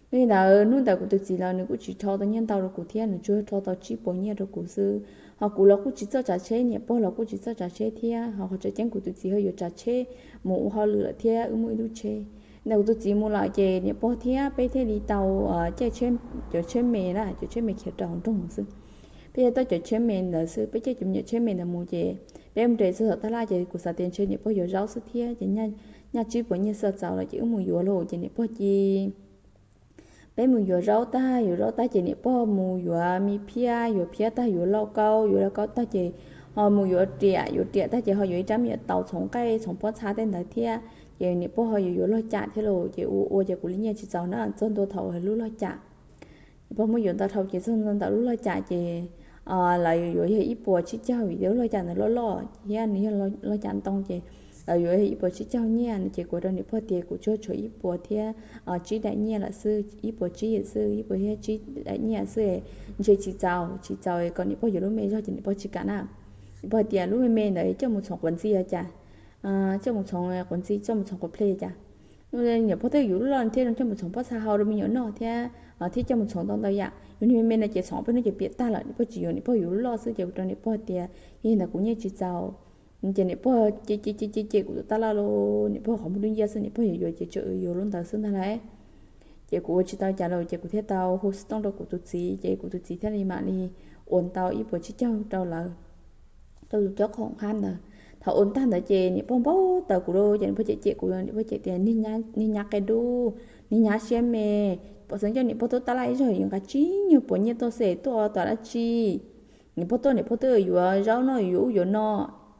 Yog li ntawd hnub ntawd kuv tus txiv los nws kuj tsis rho tau nyiaj ntau rau kuv thiab, nws tsuas rho tau tsib puas nyiaj rau kuv xwb. Ho kuv los kuj tsis txawj tsav tsheb, niam pog los kuj tsis txawj tsav tsheb thiab, ho qhov tseem ceeb kuv tus txiv ho yuav tsav tsheb mus ua hauj lwm lawm thiab wb muaj ib lub tsheb. Ntawm kuv tus txiv mus lawm ces niam pog thiab peb thiaj li tau caij cov tsheb me na, cov tsheb me khiav rau hauv nroog xwb. Peb thiaj tau cov tsheb me ntawd xwb, peb caij cov me nyuam tsheb me ntawd mus ces peb mus nres txog tom taj laj ces kuv xav tias ntshe niam pog yuav zaub xwb thiab ces nyaj tsib puas nyiaj xwb txaus lawm ces wb mus yuav lauj ces niam pog cia peb mus yuav zaub tag, yuav zaub tag ces niam pog mus yuav me phiab, yuav phiab tag yuav lauj kaub, yuav lauj kaub tag ces ho mus yuav riam, yuav riam tag ces ho yuav ib rab me nyuam taus txhoov nqaij txhoov pob txha tej ntawd thiab. Ces niam pog ho yuav yuav log cam thiab lauj ces ua ua ces kuv li nyiaj tsis txaus na, txog ntua thaum lub log cam. Niam pog muab yuav ntau dhau ces txog ntua ntawm lub log cam ces lawv yuav yog ib puas tsib caug vim tias lub log cam ntawd loj loj thiab nws yog log cam ntoo ces lawv yuav yog ib puas tsib caug nyiaj no ces kuv rau niam pog tias kuv tsuas tshuav ib puas thiab tsib daim nyiaj lawm xwb, ib puas tsib xwb, ib puas thiab tsib daim nyiaj xwb, ntshe tsis txaus, tsis txaus kom niam pog yuav lub me zog ces niam pog tsis kam na. Niam pog tias lub me me ntawd coj mus txhoov quav ntxi ua cas, coj mus txhoov quav ntxi, coj mus txhoov quav ples cas. Niam pog twb yuav lub loj thiab coj mus txhoov pob txha hau rau me nyuam noj thiab, thiab coj mus txhoov ntau ntau yam. Yus niag me me no ces txhoov ob peb hnub ces piam tag lawm, niam pog tsis yuav, niam pog yuav lub loj xwb ces kuv rau niam pog tias yog li ntawd kuv nyiaj tsis txaus. Ces niam pog cem cem cem cem kuv tus taj laj los niam pog qhov muag dub nciab xwb, niam pog yuav yuav ces tsuas yuav lub ntawd xwb ntag lauj. Ces kuv ua tsis tau cas los ces kuv thiaj tau hu xov tooj rau kuv tus txiv ces kuv tus txiv thiaj li mam li ua ntau ib puas tsib caug rau lawv, rau tus cob qhoom qab ntawd. Thaum ua tag ntawd ces niam pog npau taws kuv lauj, ces niam pog cem cem kuv, niam pog cem tias, Niag nyab qia dub, niag nyab siab me, pom xeeb coj niam pog tuaj tab laj ib zaug yuav nqa tsib nyuag puas nyiaj tuaj xwb, tuaj ua dab tsi? Niam pog tuaj niam pog twb yuav zaub noj yuav ub yuav no.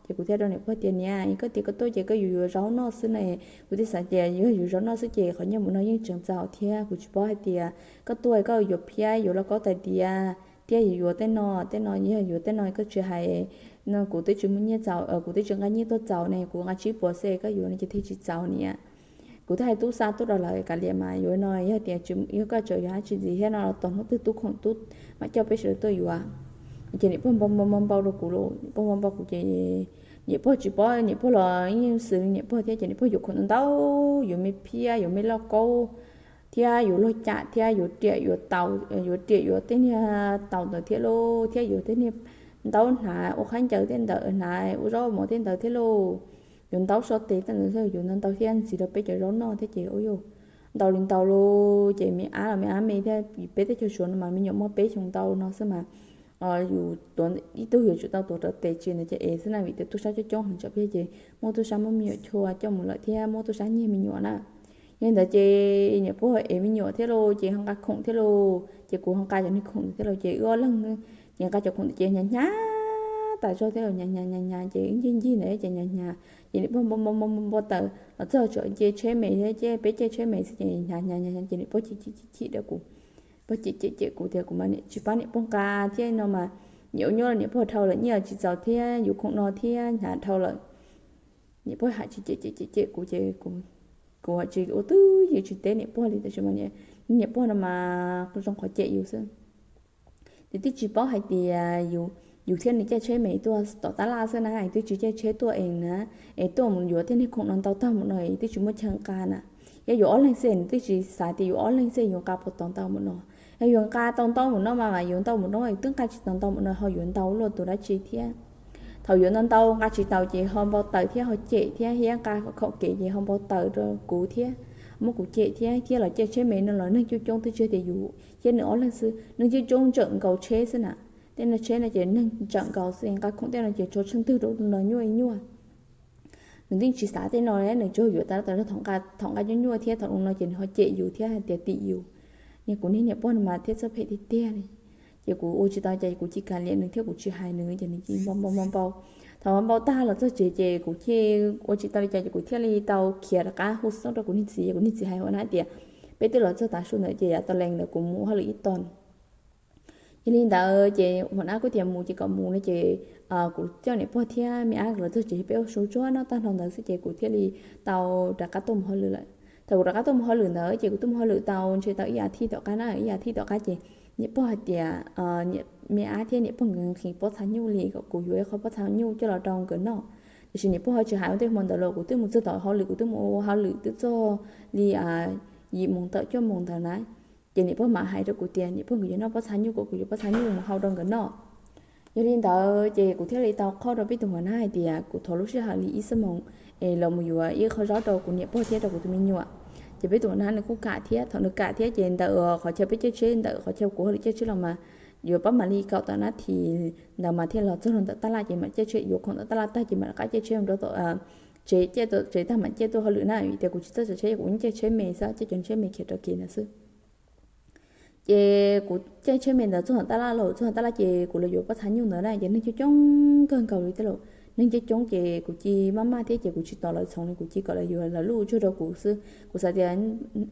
Ces kuv thiaj rau niam pog tias, Niam, koj tias koj tuaj ces koj yuav yuav zaub noj xwb ne. Kuv thiaj xav tias yog yuav zaub noj xwb ces qhov nyiaj mus no yeej tseem txaus thiab. Kuv tsis paub hais tias koj tuaj koj yuav phiab yuav lauj kaub tais diav thiab yuav yuav tej no tej no, yog yuav tej no koj tsis hais no, kuv twb tsis muaj nyiaj txaus, kuv twb tsis nqa nyiaj tuaj txaus ne, kuv nqa tsib puas xwb koj yuav no ces thiaj tsis txaus niam. Kuv thiaj hais tub xa tuaj rau lawv, Kav liam mas yuav no, yog tias yog koj tseem yuav dab tsi ntxiv thiab no los tos hnub twg tub khoom tub mam coj peb sawv daws tuaj yuav. Ces niam pog npau npau npau npau rau kuv lauj, niam pog npau npau kuv ces niam pog tsis paub, niam pog los yeej xws li niam pog thiab, ces niam pog yuav khoom ntau ntau, yuav me phiab yuav me lauj kaub thiab yuav luag cam thiab yuav riam yuav taus, yuav riam yuav tej niag taus ntawd thiab lauj, thiab yuav tej niag ntaub hnav ua khaub ncaws tej ntawd, hnav ua zaub mov tej ntawd thiab lauj. Yuav ntaub so tes tej ntawd thiab, yuav ntau ntau thiab ntxiv rau peb cov zaub noj thiab ces ua yuav ntau li ntau lauj. Ces me ab los me ab me thiab, peb teb chaws Suav no mas me nyuam muaj peb xyoos ntau no xwb mas yus tuav ib tug yuav tsum tau tuav rawv tes tsis ntawd ces es xwb na, vim tias tub sab coob coob heev tsam peb ces muaj tub sab muab me nyuam chua coj mus lawm thiab muab tub sab nyiag me nyuam na. Yog li ntawd ces niam pog ev me nyuam thiab lauj, ces ho nqa khoom thiab lauj, ces kuv ho nqa cov niag khoom thiab lauj, ces wb ob leeg ces nqa cov khoom ces hnyav hnyav tas zog thiab lauj, hnyav hnyav hnyav hnyav ces wb ncig ncig ntawd ces hnyav hnyav, ces niam pog npau npau npau npau taws los txog tseem nce tsheb me thiab, ces peb caij tsheb me xwb ces hnyav hnyav hnyav ces niam pog chim chim chim rau kuv, pog cem cem cem kuv tias kuv mas tsis pab niam pog nqa thiab no mas, niam ua nyuaj niam pog dhau lawm, nyiaj tsis txaus thiab, yuav khoom no thiab hnyav dhau lawm. Niam pog hais tsis cem cem cem cem kuv ces kuv tsis ua twj ywm tsis teb niam pog li, tab sis mas niam pog no mas zoo qhov cem yus xwb. Nws twb tsis paub hais tias yus thiab nws caij tsheb me tuaj tom tab laj xwb na, twb tsis caij tsheb tuaj es na, es tuaj mus yuav tej niag khoom no ntau tag mus no twb tsis muaj chaw nqa na. Yog yuav ob leeg xwb nws twb tsis xav tias yuav ob leeg xwb yuav nqa puas tau ntau mus no. Yog yuav nqa tau ntau mus no mas mas yuav ntau mus no twb nqa tsis tau ntau mus no ho yuav ntau luaj tus dab tsi thiab. Thaum yuav ntau ntau nqa tsis tau ces ho npau taws thiab ho cem thiab, thiab nqa khaum kev ces ho npau taws rau kuv thiab, muab kuv cem thiab, thiab los caij tsheb me no los neeg coob coob twb tsis tias yus thiab nws ob leeg xwb, neeg coob coob ntsawm nkaus tsheb xwb na. Tej no tsheb no ces neeg ntsawm nkaus xwb, nqa khoom tej no ces tso tsheej twg rau no nyuaj nyuaj. Nws twb tsis xav tej no, nws tsuas yuav tas tas thaum nqa nyuaj nyuaj thiab thaum no ces nws ho cem yus thiab hais tias tim yus. Niag kuv niag niam pog no mas thiab txawj phem tiag tiag li. Ces kuv ua tsis tau cas kuv cia li kam liam nws thiab kuv tsis hais nws ces nws cia li npau npau npau npau. Thaum npau tag los txog tsev ces kuv thiaj ua tsis tau li cas ces kuv thiaj li tau khiav rov qab hu xov tooj rau kuv niag txiv, kuv niag txiv hais hua na tias peb twb los txog tav su ntawd ces yav tau lees ntawd kuv mus ua hauj lwm ib tog. Yog li ntawd ces hua na kuj tias mus ces kom mus no ces kuv coj niam pog thiab me ab los txog tsev peb ua su tsuag noj tag hlo ntawd xwb ces kuv thiaj li tau rov qab tuaj mus hauj lwm lawm. Thaum kuv rov qab tuaj mus hauj lwm ntawd ces kuv tuaj mus hauj lwm tau ntshe tau ib as thiv tom qab na, ib as thiv tom qab ces niam pog hais tias me ab thiab niam pog nkawd nqhis pob txha nyuj li kom kuv yuav ib qho pob txha nyuj coj los rau nkawd noj. Tiam sis niam pog ho tsis hais ua ntej hmo ntawd los kuv twb mus txog tom hauj lwm, kuv twb mus ua hauj lwm twb txog li yim moos tawm cuaj moos ntawd na. Ces niam pog mam hais rau kuv tias niam pog nkawd yuav noj pob txha nyuj kom kuv yuav pob txha nyuj mus hau rau nkawd noj. Yog li ntawd ces kuv thiaj li tau qhia rau peb tus hua na hais tias kuv thov lub sij hawm li ib xuab moos es los mus yuav ib qho zaub rau kuv niam pog thiab rau kuv tus me nyuam. Ces peb tus hua na nws kuj kam thiab, thaum nws kam thiab ces ntawm qhov chaw peb caij tsheb, ntawm qhov chaw kuv hauj lwm caij tsheb los mas yuav pab mam li kaum tawm nab this ntawd mas thiaj los txog rau ntawm tab laj ces mam caij tsheb, yuav khoom ntawm tab laj tag ces mam rov qab caij tsheb rau tom tsev, caij tsev tag mam caij tuaj hauj lwm na, vim tias kuv tsis txawj tsav tsheb, kuv yeej caij tsheb me xwb, caij cov tsheb me khiav rau kev ntawd xwb. Ces kuv caij tsheb me ntawd txog tab laj, los txog tab laj ces kuv los yuav pob txha nyuj ntawd na ces neeg coob coob kawg nkaus li thiab lauj. Neeg coob coob ces kuv cia li maj maj thiab ces kuv tsis tos lawv txhoov li, kuv cia li kom lawv yuav lawv lub tsuag rau kuv xwb. Kuv xav tias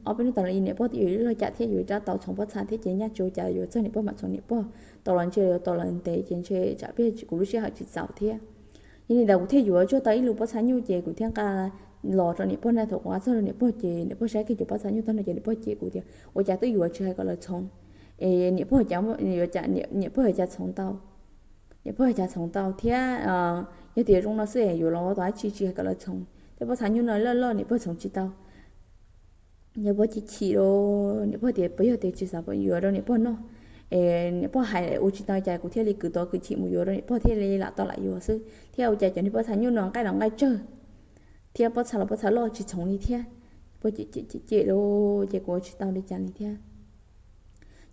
ob peb hnub tas los niam pog twb yuav ib lub cam thiab yuav rab tau txhoov pob txha thiab ces nyaj tsuas cas yuav txog niam pog mam txhoov niam pog, tau los ntshe yuav tau los ntev ces ntshe tsam peb kuv lub sij hawm tsis txaus thiab. Yog li ntawd kuv thiaj yuav tsuag tau ib lub pob txha nyuj ces kuv thiaj nqa los rau niam pog na. Thaum kuv nqa txog rau niam pog ces niam pog saib kiag cov pob txha nyuj tag no ces niam pog cem kuv tias ua cas twb yuav tsis hais kom lawv txhoov, es niam pog yuav cas txhoov tau, niam pog yuav cas txhoov tau thiab, yog tias zoo no xwb yuav los ua dab tsi tsis hais kom lawv txhoov, tej pob txha nyuj no loj loj niam pog txhoov tsis tau. Niam pog chim chim rau, niam pog tias puas yog tias tsis xav yuav rau niam pog noj, es niam pog hais ua tsis tau cas kuv thiaj li kwv tau kwv chim mus yuav rau niam pog thiaj li lam tau lam yuav xwb, thiab ua cas cov niag pob txha nyuj no nqaij los nqaij tsawg thiab pob txha los pob txha loj tsis txhoov li thiab. Pog cem cem cem rau ces kuv ua tsis tau li cas li thiab.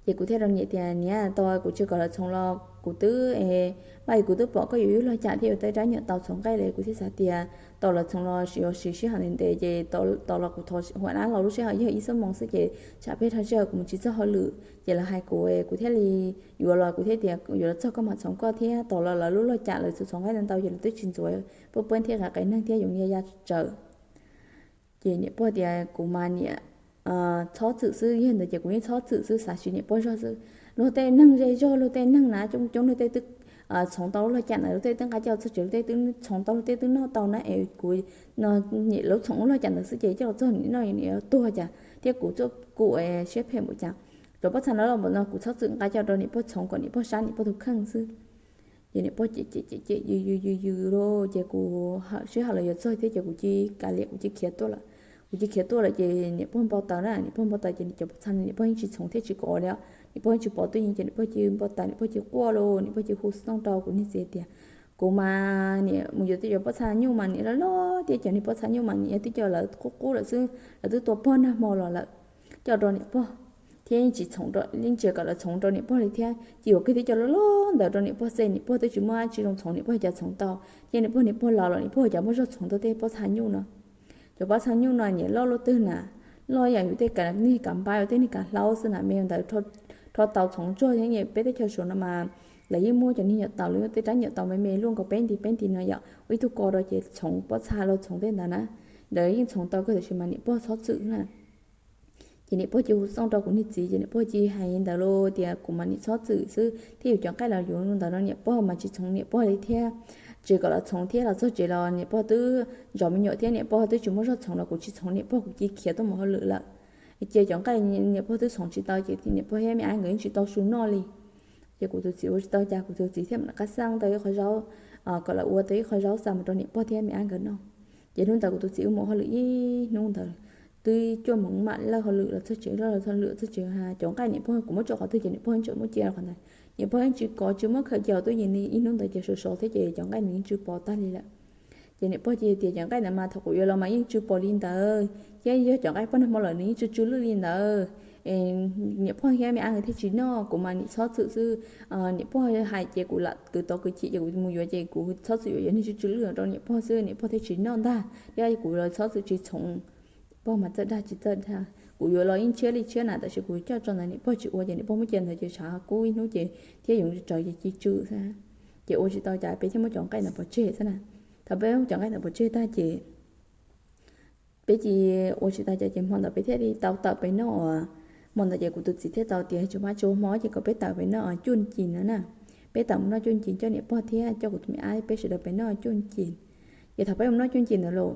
Ces kuv thiaj rau niam tias, niam, tau kuv tsis kom lawv txhoov los kuv twb, vaj, kuv twb pom koj yuav ib lub log cam thiab yuav tej rab nyuam tau txhoov nqaij li, kuv thiaj xav tias tau lawv txhoov los yuav siv sij hawm ntev ntev ces tau los kuv thov huam nab los lub sij hawm yog ib xuab moos xwb ces tsam peb dhau sij hawm kuv mus tsis txog hauj lwm ces lawv hais kuv, kuv thiaj li yuav los kuv thiaj tias yuav los txog koj mam txhoov koj thiab. Tau los lawv lub log cam lawv txhoov nqaij ntau ntau ces lawv twb tsis ntxuav pub peb thiab qa qe neeg thiab yoov ya ya tsawv. Ces niam pog tias kuv mas niam txhob txwm xwb, yog ntawd ces kuv yeej txhob txwm xwb, xav siv niam pog zog xwb. Luag tej neeg zej zog, luag tej neeg na coob coob, luag tej twb txhoov tau lub log cam ntawd, luag tej twb nqa coj txog tsev, luag tej twb txhoov tau, luag tej twb noj tau na, es kuv no niam lub txhoov lub log cam ntawd xwb ces coj los txog niam noj niam yuav tuag cas thiab kuv txoj kum siab phem npaum cas. Cov pob txha no los npaum no kuv txhob txwm nqa coj rau niam pog txhoov kom niam pog sab niam pog tus kheej xwb. Ces niam pog cem cem cem cem yws yws yws yws lauj, ces kuv sij hawm lawv yuav txog thiab ces kuv cia li kav liam, kuv cia li khiav tuaj lawm. Kuv cia li khiav tuaj lawm ces niam pog npau taws na, niam pog npau taws ces cov pob txha niam pog yeej tsis txhoov thiab tsis kov li os. Niam pog yeej tsis pov tuaj yees ces niam pog cia li npau taws, niam pog cia li quaj lauj, niam pog cia li hu xov tooj rau kuv niag txiv tias kuv mas niam mus yuav tej cov pob txha nyuj mas niam loj loj thiab cov niag pob txha nyuj mas niam twb coj lawv qub qub lawm xwb, lawv twb tua pog nag hmo los lawm, coj rau niam pog thiab yeej tsis txhoov, yeej tsis kom lawv txhoov rau niam pog li thiab. Ces yuav kiag twb coj loj loj ntawd rau niam pog xwb, niam pog twb tsis muaj dab tsi zoo txhoov, niam pog cas txhoov tau. Ces niam pog, niam pog laus los niam pog cas muaj zog txhoov tau tej pob txha nyuj no. Cov pob txha nyuj no niam loj luaj twg na, loj yam yus tej niag kav npab, yus tej niag kav hlaub xwb na, me ntawd rho tau txhoov tsuag thiab. Peb teb chaws Suav no mas lawv yeej muaj cov niag nyuam taus, lawv tej rab nyuam taus me me luaj nkaus peb nti peb nti no yom, ua ib tug ko rau ces txhoov pob txha los txhoov tej ntawd na, lawv yeej txhoov tau kawg tab sis mas niam pog txhob txwm na. Ces niam pog cia li hu xov tooj rau kuv niag txiv ces niam pog cia li hais ntawd lauj tias kuv mas niam txhob txwm xwb thiab yuav cov nqaij los yuav ntawd no niam pog mas tsis txhoov niam pog li thiab. Tsis kom lawv txhoov thiab, los txog tsev los niam pog twb zov me nyuam thiab niam pog twb tsis muaj zog txhoov los kuv tsis txhoov niam pog, kuv cia li khiav tuaj mus hauj lwm lawm. Ces cov nqaij niam pog twb txhoov tsis tau ces niam pog thiab me ab nkawd yeej tsis tau su noj li. Ces kuv tus txiv ua tsis tau cas, kuv tus txiv thiaj mam qab xaj tau ib qho zaub, kom lawv ua tau ib qho zaub xa mus rau niam pog thiab me ab nkawd noj. Ces hnub ntawd kuv tus txiv wb mus hauj lwm ib hnub ntawd, twb cuaj moos mam lawj hauj lwm los txog tsev, lawj hauj lwm txog tsev, cov nqaij niam pog kuv muab tso qhov twg ces niam pog yeej tseem muab cia rau qhov ntawd, niam pog yeej tsis kov tsis muab khaws cia tuaj yees li. Ib hnub ntawd ces sov sov thiab ces cov nqaij nws yeej tsw pos tag li lawm. Ces niam pog cia li tias cov nqaij ntawd mas thaum kuv yuav los mas yeej tsw pos li ntawd thiab, yog cov nqaij pog nag hmo lawm nws yeej tsw tsw lwj li ntawd. Niam pog thiab me ab nkawd thiaj tsis noj, kuv mas niam txhob txwm xwb. Niam pog hais ces kuv lam kwv tau kwv chim ces kuv mus yuav ces kuv txhob txwm yuav, yuav niag tsw tsw lwj rau niam pog xwb, niam pog thiaj tsis noj ntag, thiab kuv los txhob txwm tsis txhoov. Pog mas txawj dag tsis txawj dag, kuv yuav los yeej tshiab li tshiab na, tab sis kuv coj tso ntawd niam pog tsis ua ces niam pog muab cia ntawd ces tshav kub ib hnub ces thiab yoov raws ces ci tsw xwb. Ces ua tsis tau cas peb thiaj muab cov nqaij ntawd pov tseg xwb na. Thaum peb muab cov nqaij ntawd pov tseg tag ces peb cia li ua tsis tau cas ces hmo ntawd peb thiaj li tau tawm pem noj. Hmo ntawd ces kuv tus txiv thiaj tau tias tsis muaj dab tsi ua hmo ces kom peb tawm pem noj cuj ci no na. Peb tawm mus noj cuj ci, coj niam pog thiab coj kuv tus me ab peb sawv daws pem noj cuj ci. Ces thaum peb mus noj cuj ci ntawd los,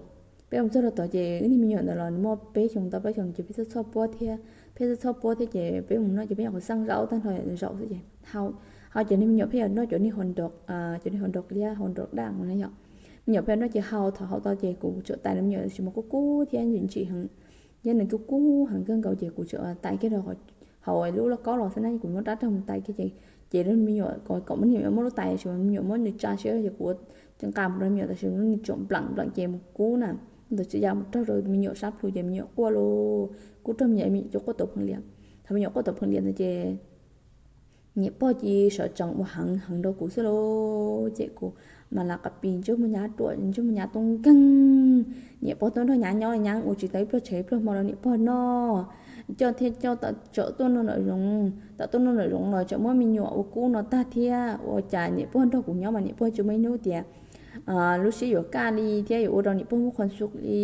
peb mus txog rau tod ces wb niag me nyuam ntawd los nws muaj peb xyoos tau plaub xyoos ces peb txhob txhob puab thiab, peb txhob txhob puab thiab ces peb mus noj ces peb nyuam qhuav xaj zaub tag nrho zaum xwb ces hau, hau ces niag me nyuam pheej yuav noj cov niag hau nrog, cov niag hau nrog liab hau nrog daj no yom. Me nyuam pheej yuav noj ces hau, thaum hau tau ces kuv tsuas tais nws me nyuam tab sis mas kub kub thiab ntsim ntsim heev, thiab nws kub kub heev kawg nkaus ces kuv tsuas tais kiag rau hauv lub lauj kaub los xwb na, kuv muab rab raug mus tais kiag ces, ces me nyuam kom, kom me nyuam muab lub tais tab sis me nyuam muab nws tsa siab ces kuv nqa mus rau me nyuam tab sis nws tsuas npleem npleem ces mus kub na, ntawd tsis ya mus raug rau me nyuam sab plhu ces me nyuam quaj lauj, kub raug me nyuam, me nyuam quaj tau pheej liam. Thaum me nyuam quaj tau pheej liam ntawd ces niam pog cia li sawv tsees ua heev heev rau kuv xwb lauj. Ces kuv mas las qas pis ntsej muag nyab ruam, ntsej muag nyab tub nkeeg. Niam pog tuaj nrog nyab nyob li, nyab ua tsis tau ib pluag tshav ib pluag hmo rau niam pog noj. Coj thiaj coj tawm tsam tuaj noj nram zoov, tawm tuaj noj nram zoov los tseem muab me nyuam ua kub no tag thiab. Ua cas niam pog nrog kuv nyob mas niam pog tsis muaj ib hnub tias lub siab yuav kaj li thiab yuav ua rau niam pog muaj qhov xub li.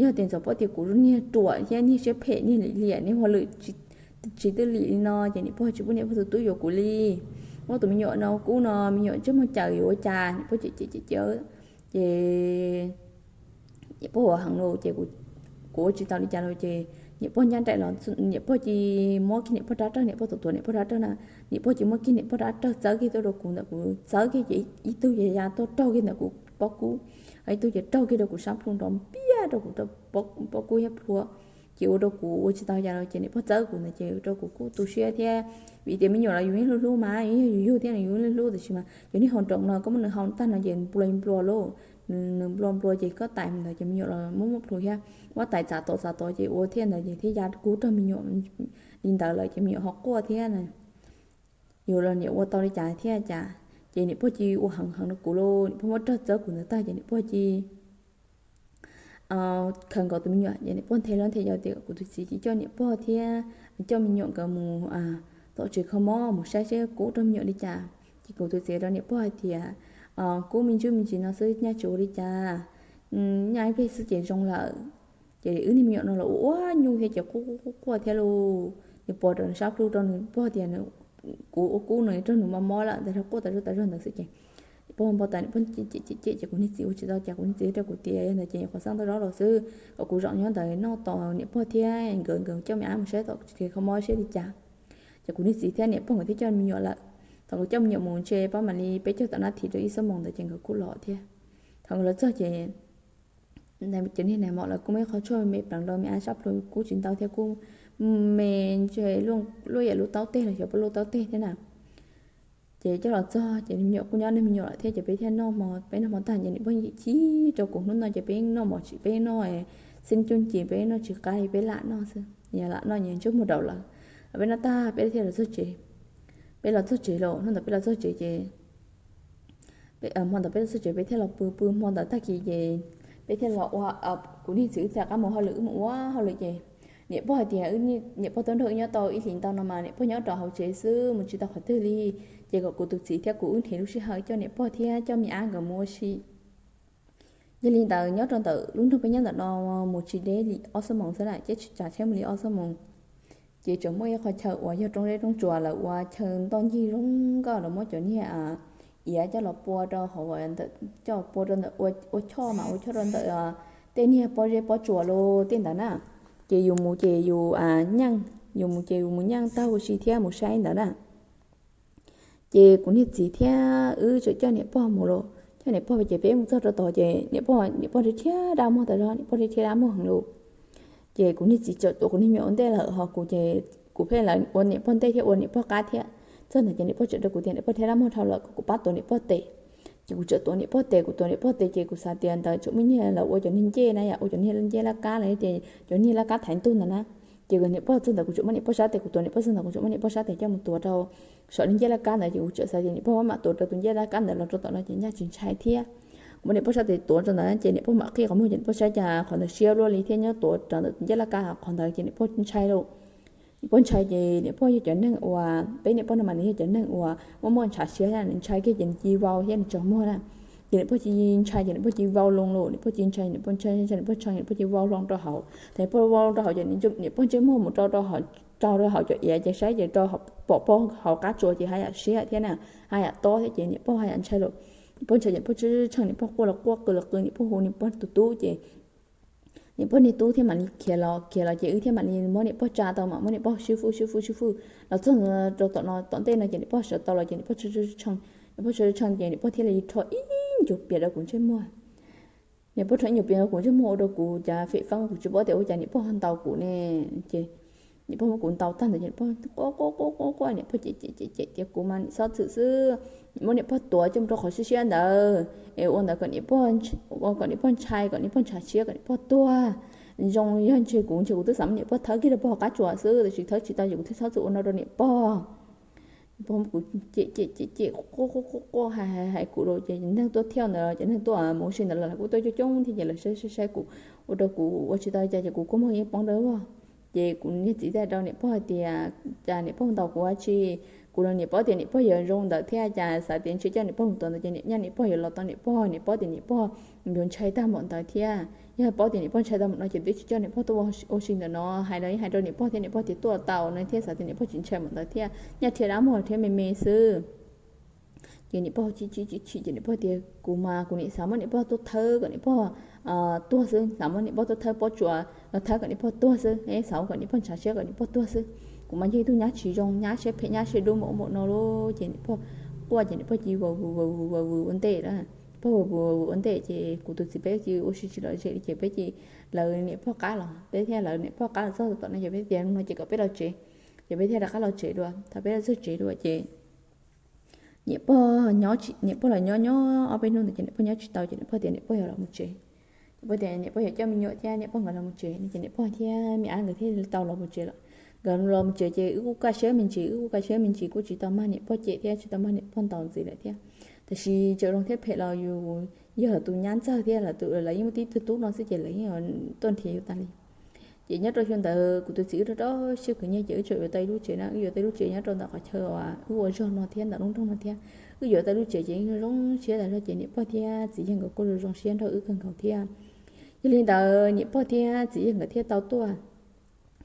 Yog tias ntxov poj tias kuv niag ruam thiab niag siab phem niag lim hiam niag hauj lwm tsis twj lim li no ces niam pog tsis pub niam pog tus tub yuav kuv li. Muab tus me nyuam no kub no me nyuam ntsej muag cawm yuav ua cas, niam pog cem cem cem cem. Ces niam pog ua heev los ces kuv ua tsis tau li cas los ces niam pog ncaj nraim los niam pog cia li muab kiag niam pog rab rawg, niam pog tuav tuav niam pog rab rawg na, niam pog cia li muab kiag niam pog rab rawg txawb kiag tuaj rau kuv ntawm kuv, txawb kiag ces ib tug ces ya tuaj raug kiag ntawm kuv pob kub, ib tug ces raug kiag rau kuv sab plhu nrov npiaj rau kuv pob kub thiab plhu. Ces ua rau kuv ua tsis tau cas los ces niam pog txawb kuv ntawd ces ua rau kuv kuj tu siab thiab. Vim tias me nyuam los yus yeej hlub hlub mas, yus yog yus yug thiab nws yus yeej hlub hlub, tab sis mas yus niag hau nroos no koj muab nws hau tag no ces nplua nplua lauj. nws nplua nplua ces koj tais ntawd ces me nyuam los muab muab plhus thiab, muab tais txav tod txav tod ces ua thiaj ntawd ces thiaj ya kub rau me nyuam li ntawd lawm ces me nyuam ho quaj thiab na. Yus los niam ua tau li cas thiab cas, ces niam pog cia li ua heev heev rau kuv lauj, niam pog muab rog txawb kuv ntawd tag ces niam pog cia li khaws nkaus tus me nyuam ces niam pog nthe los nthe yau tias kuv tus txiv cia li coj niam pog thiab coj me nyuam nkawd mus tom tsev kho mob mus saib seb kub rau me nyuam li cas. Ces kuv tus txiv rau niam pog hais tias kub me ntsis me ntsis no xwb nyaj tsis ua li cas, nyaj ib pliag xwb ces zoo lawm. Ces wb niag me nyuam no los ua ua nyuj thiab ces quaj quaj quaj thiab lauj, nws pos rau nws sab plhu rau nws pog tias kuv ua kub no rau nws mob mob lawm ntawd, quaj tas zog tas zog ntawd xwb ces niam pog npau taws niam pog cem cem cem ces kuv niag txiv ua tsis tau cas, kuv niag txiv rau kuv tias yog ntawd ces nyuam qhuav xaj ntau zaub los xwb, kom kuv zaum nyob ntawd noj tos niam pog thiab nkawd nkawd coj me ab mus saib tom tsev kho mob seb li cas. Ces kuv niag txiv thiab niam pog nkawd thiaj coj me nyuam lawm. Thaum nkawd coj me nyuam mus ntshe pab mam li peb caug tom nab thim rau ib xuab moos ntawd ces nkawd kuj los thiab. Thaum nkawd los txog ces cov niag nais mos lawv kuj muaj ib qho tshuaj me pleev rau me ab sab plhu kuj tsis ntau thiab kuj me ntshe luaj yam lub taub teg los xyov puas luaj taub teg thiab na. Ces coj los txog ces me nyuam kuj nyob niag me nyuam lawm thiab ces peb thiaj noj hmo, peb noj hmo tag ces niam pog chim chim rau kuv, hnub no ces peb noj mov tsis, peb noj xib cuj ci peb noj tsis qab li, peb lam noj xwb, yog lam noj ntsej muag rau lawm. Peb noj tag peb thiaj los txog tsev. Peb los txog tsev los hnub ntawd peb los txog tsev ces hmo ntawd peb los txog tsev peb thiaj los pw, pw hmo ntawd tag kis ces peb thiaj los ua, kuv niag txiv wb thiaj rov qab mus hauj lwm, wb mus ua hauj lwm ces niam pog hais tias niam pog tuaj nrog wb nyob tau ib hlis ntau no mas niam pog nyob rau hauv tsev xwb mus tsis tau qhov twg li, ces kom kuv tus txiv thiab kuv wb nrhiav lub sij hawm coj niam pog thiab coj me ab nkawd mus ua si. Yog li ntawd nyob rau ntawm lub nroog peb nyob ntawm no mus tsis deb li ob xuab moos xwb na, ces tsis tsav tsheb mus li ob xuab moos. Ces tseem muaj ib qho chaw uas yog roob zeb roob tsuas lawv ua chaw ntoj ncig zoo nkauj, lawv muab cov niag iav coj los pua rau hauv, coj pua rau ntawm, ua choj mas ua choj rau ntawm tej niag pob zeb pob tsuas los tej ntawd na. Ces yus mus ces yus nyeej, yus mus ces yus mus nyeej taug ua si thiab mus saib ntawd na. Ces kuv niag txiv thiab wb tseem coj niam pog mus los, coj niam pog ces peb mus txog rau tod ces niam pog, niam pog rhiab rhiab dab muag tas zog, niam pog rhiab rhiab dab muag heev lauj. Ces kuv niag txiv txawm tuav kuv niag me nyuam ua ntej lawm ho kuv ces kuv pheej lawv ua niam pog ntej thiab ua niam pog qab thiab. Txog ntawd ces niam pog tseem rau kuv tias niam pog rhiab dab muag dhau lawm kom kuv pab tuav niam pog tes. Ces kuv tseem tuav niam pog tes, kuv tuav niam pog tes ces kuv xav tias ntawd tseem muaj niag lawv ua cov niag ncej na yom, ua cov niag ncej laj kab los tias cov niag laj kab thaiv ntug ntawd na. Ces niam pog txog ntawd kuv tseem muab niam pog sab tes, kuv tuav niam pog txog ntawd kuv tseem muab niam pog sab tes coj mus tuav rau saum niag ncej laj kab ntawd ces kuv tseem xav tias niam pog maj mam tuav rau tus ncej laj kab ntawd los rau tom no ces ncaj tsis ntshai thiab. Kuv muab niam pog sab tes tuav rau ntawd ces niam pog mam qhib qhov muag ces niam pog saib cas qhov ntawd siab luaj li thiab nyob tuav rau ntawm ncej laj kab qhov ntawd ces niam pog ntshai lauj. Niam pog ntshai ces niam pog yog cov neeg uas, peb niam pog no mas nws yog cov neeg uas muaj muaj ntshav siab, nws ntshai kiag ces nws cia li vau thiab nws tsaug muag na. Ces niam pog cia li ntshai ces niam pog cia li vau loo lauj, niam pog cia li ntshai, niam pog ntshai ntshai niam pog ntshai niam pog cia li vau loo rau hauv. Thaum niam pog vau loo rau hauv ces niam pog ntsej muag mus rau rau hauv cov iav ces saib ces rau pom pog hauv qab tsuas ces haj yam siab thiab na, haj yam tob thiab ces niam pog haj yam ntshai lauj. Niam pog ntshai ces niam pog tshee tshee niam pog quaj los quaj qw los qw niam pog hu niam pog tus tub ces niam pog niag tub thiaj mam li khiav los, khiav los ces wb thiaj mam li muab niam pog tsa tau mas muab niam pog sib fwj sib fwj sib fwj los txog rau tom no tom ntej no ces niam pog sawv tau los ces niam pog tshee tshee, niam pog tshee tshee ces niam pog thiaj li rho ib ncuav pias rau kuv ntsej muag. Niam pog rho ib ncuav pias rau kuv ntsej muag ua rau kuv cas fem feeb, kuv tsis paub tias ua cas niam pog ntaus kuv ne. Ces niam pog muab kuv ntaus tag ntawd ces niam pog quaj quaj quaj quaj quaj, niam pog cem cem cem cem tias kuv mas niam txhob txwm xwb, muab niam pog tuav coj mus rau qhov siab siab ntawd es ua ntawd kom niam pog, kom niam pog ntshai, kom niam pog ntshav siab, kom niam pog tuag. Zoo yog ntshe kuv, ntshe kuv twb xav muab niam pog thawb kiag rau pog hauv qab tsuas xwb, tab sis thawb tsis tau ces kuv thiaj txhob txwm ua no rau niam pog. Niam pog muab kuv cem cem cem cem quaj quaj quaj quaj hais hais hais kuv rau ces neeg tuaj thiab ntawd ces neeg tuaj mus ua si ntawd los lawv kuj tuaj coob coob thiab ces lawv saib saib saib kuv ua rau kuv ua tsis tau cas ces kuv kua muag yeej poob dawb vog. Ces kuv niag txiv thiaj rau niam pog hais tias cas niam pog ntaus kuv ua tsi. Kuv los niam paub tias niam pog yuav zoo ntawd thiab cas xav tias ntshe coj niam pog mus tuav ntawd ces niam nyaj niam pog yuav los tau niam pog, niam paub tias niam pog yuav ntshai tag npaum ntawd thiab. Yog paub tias niam pog ntshai tag npaum no ces twb tsis coj niam pog tuaj ua si ntawm no, hais los yeej hais rau niam pog thiab, niam pog tias tuaj tau no thiab xav tias niam pog tsis ntshai npaum ntawd thiab, nyaj rhiab dab muag rhiab me me xwb. Ces niam pog chim chim chim chim ces niam pog tias kuv mas kuv nim xav muab niam pog tuaj thawb kom niam pog tuag xwb, xav muab niam pog tuaj thawb pob tsuas los thawb kom niam pog tuag xwb, xav kom niam pog ntshav siab kom niam pog tuag xwb. Kuv mas yog ib tug nyab tsis zoo, nyab siab phem nyab siab dub npaum npaum no lauj. Ces niam pog quaj ces niam pog cia li vau vus vau vus vau vus ua ntej na. Pog vau vus vau vus ua ntej ces kuv tus txiv peb cia li ua si tsis lom zem li ces peb cia li lawv niam pog qab los, peb thiaj lawv niam pog qab los txog tom no ces peb tias no ces kom peb los tsev. Ces peb thiaj rov qab los tsev dua. Thaum peb los txog tsev dua ces niam pog nyob tsis, niam pog los nyob nyob ob peb hnub ntawd ces niam pog nyob tsis tau ces niam pog tias niam pog yuav los mus tsev. Niam pog tias niam pog yuav coj me nyuam thiab niam pog nkawd los mus tsev no ces niam pog thiab me ab nkawd thiaj li tau los mus tsev lawm. Nkawd los mus tsev ces wb kuj kaj siab me ntsis, wb kuj kaj siab me ntsis, kuj tsis tau mag niam pog cem thiab tsis tau mag niam pog ntaus ntxiv lawm thiab. Tab sis txawm zoo thiab phem los yus yog lawv tus nyab ntxawg thiab lawv tus, lawv yeej muaj tib tug tub no xwb ces lawv yeej tuaj nrhiav yus tas li. Ces nyob rau xyoo ntawd kuv tus txiv wb rau rau siab khwv nyiaj ces wb tseem yuav tau ib lub tsev na, wb yuav tau ib lub tsev nyob rau ntawm qhov chaw uas wb ua zog no thiab ntawm lub nroog no thiab. Wb yuav tau ib lub tsev ces zoo zoo siab tas zog ces niam pog thiab txiv yawg nkawd kuj zoo zoo siab nrog wb kawg nkaus thiab. Yog li ntawd niam pog thiab txiv yawg nkawd thiaj tau tuaj,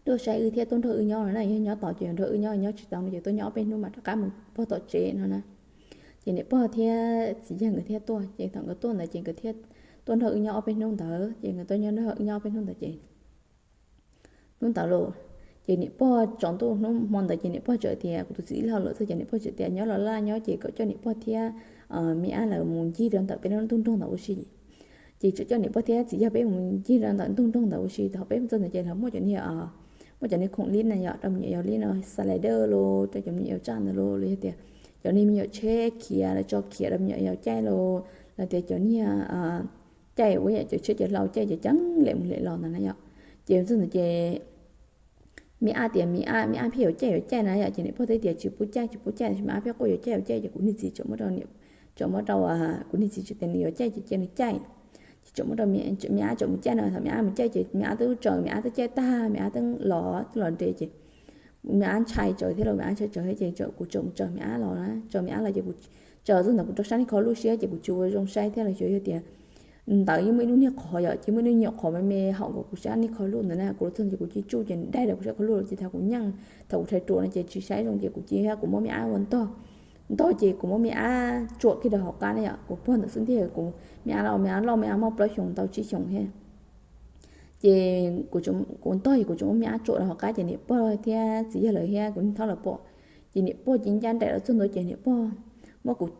tuaj saib wb thiab tuaj nrog wb nyob no na, yog nyob tod ces nrog wb nyob, nyob tsis tau no ces tuaj nyob ob peb hnub mas rov qab mus pog tom tsev no na. Ces niam pog thiab txiv yawg nkawd thiaj tuaj, ces thaum nkawd tuaj ntawd ces nkawd thiaj tuaj nrog wb nyob ob peb hnub ntawd, ces nkawd tuaj nyob nrog wb nyob ob peb hnub ntawd ces hnub ntawd los, ces niam pog tsaus ntuj hnub hmo ntawd ces niam pog txawm tias kuv tus txiv ib leeg lawm txog ces niam pog txawm tias nyob los laj nyob ces kom coj niam pog thiab me ab lawv mus ncig rau ntawm peb lub ntug nroog ntawd ua si. Ces txawm coj niam pog thiab txiv yawg peb mus ncig rau ntawm ntug nroog ntawd ua si, thaum peb mus txog ntawd ces lawv muaj cov niag, muaj cov niag khoom li na yom, rau me nyuam yaus li no, slider los rau cov me nyuam yaus tsaj ntawd los, los yog tias cov niag me nyuam tsheb khiav, lawv tso khiav rau me nyuam yaus caij los, los tias cov niag caij uas yam cov tsheb cov hlau caij cov ceev lem mus lem los ntawd na yom. Ces txog ntawd ces me ab tias me ab, me ab pheej yuav caij yuav caij na yom, ces niam pog thiaj tias tsis pub caij tsis pub caij, me ab pheej quaj yuav caij yuav caij ces kuv niag txiv txawm muab rau, txawm muab rau, kuv niag txiv txawm tias nws yuav caij ces cia nws caij. Ces txawm muab rau me ab txawm mus caij no, thaum me ab mus caij ces me ab twb tsaws, me ab twb caij tag, me ab twb los, twb los nres ces me ab ntshai tsawv thiab los, me ab ntshai tsawv thiab ces kuv txawm mus tsaws me ab los na, tsaws me ab los ces kuv tsaws txog ntawd kuv rau sab niag kho luj siab ces kuv tsis ua zoo saib thiab los xyov yog tias ntawd yeej muaj ib lub niag qhov yom, ces muaj ib lub nyuam qhov me me hauv nkaus kuv sab niag kho luj ntawd na, kuv los txog ces kuv cia tsuj ces daig rau kuv sab kho luj ces thaum kuv nyeej, thaum kuv rhais ruam no ces tsis saib zoo ces kuv cia kuv muab me ab ua ntog, ntog ces kuv muab me ab tsuam kiag rau hauv qab na yom, kuv pog ntawd xwb ntiag, kuv me ab los me ab loj, me ab muaj plaub xyoos tau tsib xyoos thiab. Ces kuv ntog ces kuv tseem muab me ab tsuam rau hauv qab ces niam pog thiab txiv yawg lawv thiab kuv niag thaub lawv pom. Ces niam pog cia ncaj nraim los txog ntua ces niam pog muab kuv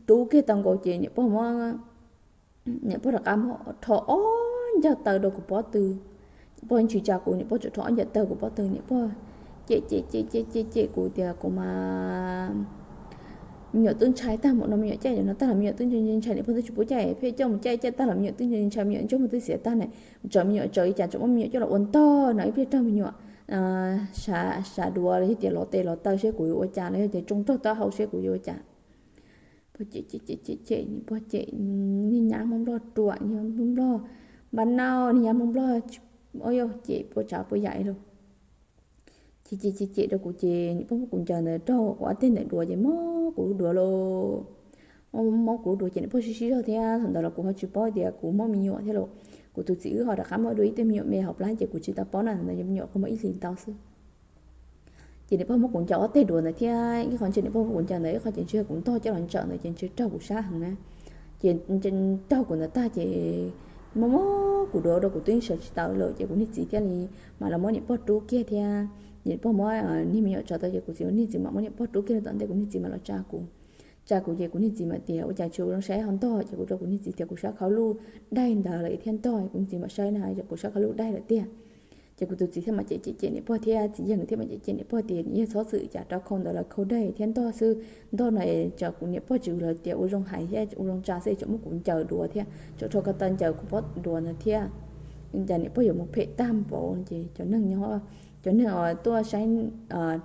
rub kiag tau nkaus ces niam pog muab, niam pog rov qab muab rho ob ncaug taw rau kuv pob tw. Niam pog tsis tsa kuv, niam pog tsuas rho ob ncaug taw kuv pob tw, niam pog cem cem cem cem cem cem kuv tias kuv mas me nyuam twb ntshai tag mus no, me nyuam caij no tag los me nyuam twb ntshai ntshai, niam pog twb tsis pub caij, pheej coj mus caij caij tag los me nyuam twb ntshai ntshai, me nyuam ntsej muag twb xiav tag na, tsawv me nyuam tsawv li cas tseem muab me nyuam coj los ua ntog no ib pliag raug me nyuam sav duav los yog tias lov tes lov taw seb kuv yuav ua cas los yog tias tsoo raug taub hau seb kuv yuav ua cas. Pog cem cem cem cem cem, niam pog cem, niag nyab Hmoob Nplog ruam, niag Hmoob Nplog npab nauj, niag nyab Hmoob Nplog, o yog cem puas tsav puas yam li. Ces cem cem cem rau kuv ces niam pog muab kuv ncaws ntawd raug kuv ob teg ntawm duav ces mob kuv lub duav lauj. Mob kuv lub duav ces niam pog sib sib zog thiab thaum ntawd los kuv ho tsis paub tias kuv mob me nyuam thiab lauj. Kuv tus txiv wb ho rov qab muab dua ib tug me nyuam me hauv plab ces kuv tsis tau paub na, ntawd me nyuam kuv muaj ib hlis ntau xwb. Ces niam pog muab kuv ncaws ob teg duav ntawd thiab ib qho ntshe niam pog muab kuv ncaws ntawd ib qho ces ntshe kuv ntog coj los ntsawm ntawd ces ntshe raug kuv sab heev na. Ces raug kuv ntawd tag ces mob mob kuv duav rau kuv twb sawv tsis tau lawm ces kuv niag txiv thiaj li mam los muab niam pog rub kiag thiab. Niam pog muab niag me nyuam tso tau ces kuv txiv niag txiv mam muab niam pog rub kiag rau tom ntej kuv niag txiv mam los tsa kuv. Tsa kuv ces kuv niag txiv mam tias ua cas tsis ua zoo saib ho ntog ces kuv rau kuv niag txiv tias kuv sab khau luj daig ntawd lawm thiaj ntog, kuv niag txiv mam saib na ces kuv sab khau luj daig lawm tiag. Ces kuv tus txiv thiaj mam cem cem cem niam pog thiab txiv yawg thiaj mam cem cem niam pog tias yog txhob txwm cas rau khau ntawd los khau daig thiab ntog xwb, ntog no es tsam kuv niam pog tsis los tias ua zoo hais thiab ua zoo tsa xwb tseem muab kuv ncaws duav thiab tseem rho ko taw ncaws kuv pob duav ntawd thiab. Cas niam pog yuav mus phem tag npaum ces cov neeg nyob, cov neeg tuaj saib,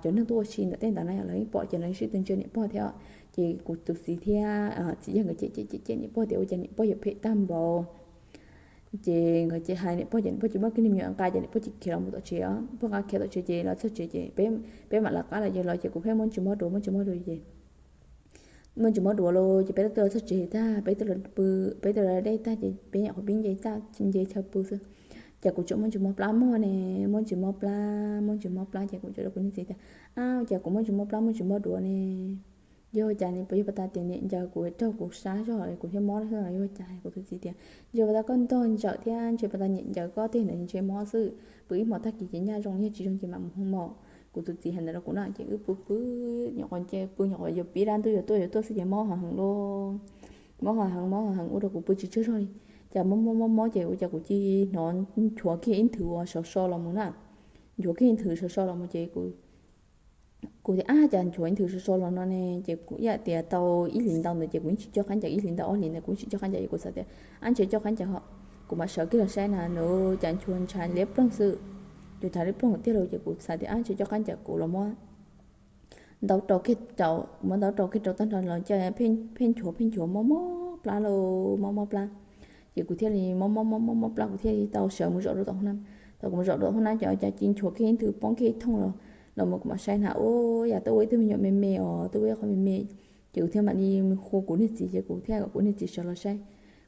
cov neeg tuaj ua si ntawm tej ntawd na lawv yeej pom ces lawv yeej sib tw ntsia niam pog thiab. Ces kuv tus txiv thiab txiv yawg nkawd cem cem cem cem niam pog tias ua cas niam pog yuav phem tag npaum. Ces nkawd ces hais niam pog ces niam pog tsis muaj kiag niag me nyuam nqa ces niam pog cia khiav los mus tom tsev os, pog nqa khiav tom tsev ces los txog tsev ces peb mam lawv qab los ces los ces kuv pheej muab ntsis mob duav muab ntsis mob duav ces muab ntsis mob duav los ces peb twb los txog tsev tag peb twb los pw, peb twb los dej tag ces peb nyuam qhuav pib nce tag nce chaw pw xwb. Ces kuv tseem muab ntsis mob plab mog ne, muab ntsis mob plab muab ntsis mob plab ces kuv tseem rau kuv niag txiv tias, ab cas kuv muab ntsis mob plab muab ntsis mob duav ne, yog cas ne, puas yog pas tas tias niam ncaws kuv raug kuv sab zog kuv thiaj mob xwb los yog cas? Kuv tus txiv tias, yog pas tas koj ntog ntsawm thiab ntshe pas tas niam ncaws koj tej ntawd ntshe mob xwb, pw ib hmos tag kis ces nyaj zoo, yog tsis zoo ces mam mus hu mos. Kuv tus txiv hais ntawd rau kuv na ces wb pw pw, nyuam qhuav nce pw nyuam qhuav yuav pib dab ntub yuav tuaj yuav tuaj xwb ces mob ho heev lauj. Mob ho heev mob ho heev ua rau kuv pw tsis tsaug zog li. Cas mob mob mob mob ces ua cas kuv cia li hnov nchuav kiag ib nthwv uas sov so los mus na. Nchuav kiag ib nthwv sov so los mus ces kuv Kuv tias ab, cas nchuav ib nthwv so so los no ne, ces kuv ib yam tias tau ib hlis ntau ntawd ces kuv yeej tsis coj qab ncaws, ib hlis ntau ob hlis ntawd kuv yeej tsis coj qab ncaws, ces kuv xav tias ab, ntshe coj qab ncaws ho kuv mam sawv kiag los saib na, nws cas nchuav ntshav liab ploog xwb, nchuav ntshav liab ploog tiag lauj. Ces kuv xav tias ab, ntshe coj qab ncaws kuv los muab ntaub rau kiag rau, muab ntaub rau kiag rau tag nrho los cas pheej nchuav pheej nchuav mob mob plab lauj, mob mob plab. Ces kuv thiaj li mob mob mob mob mob plab, kuv thiaj li tau sawv mus zaum rau tom hoob nab. Thaum kuv mus zaum rau hoob nab ces cas ci nchuav kiag ib nthwv poob kiag ib thooj los, los mus kuv mam saib na, ua cas twb ua ib tug me nyuam me me os, twb ua ib qho me me. Ces kuv thiaj mam li hu kuv niag txiv, ces kuv thiaj kom kuv niag txiv sawv los saib.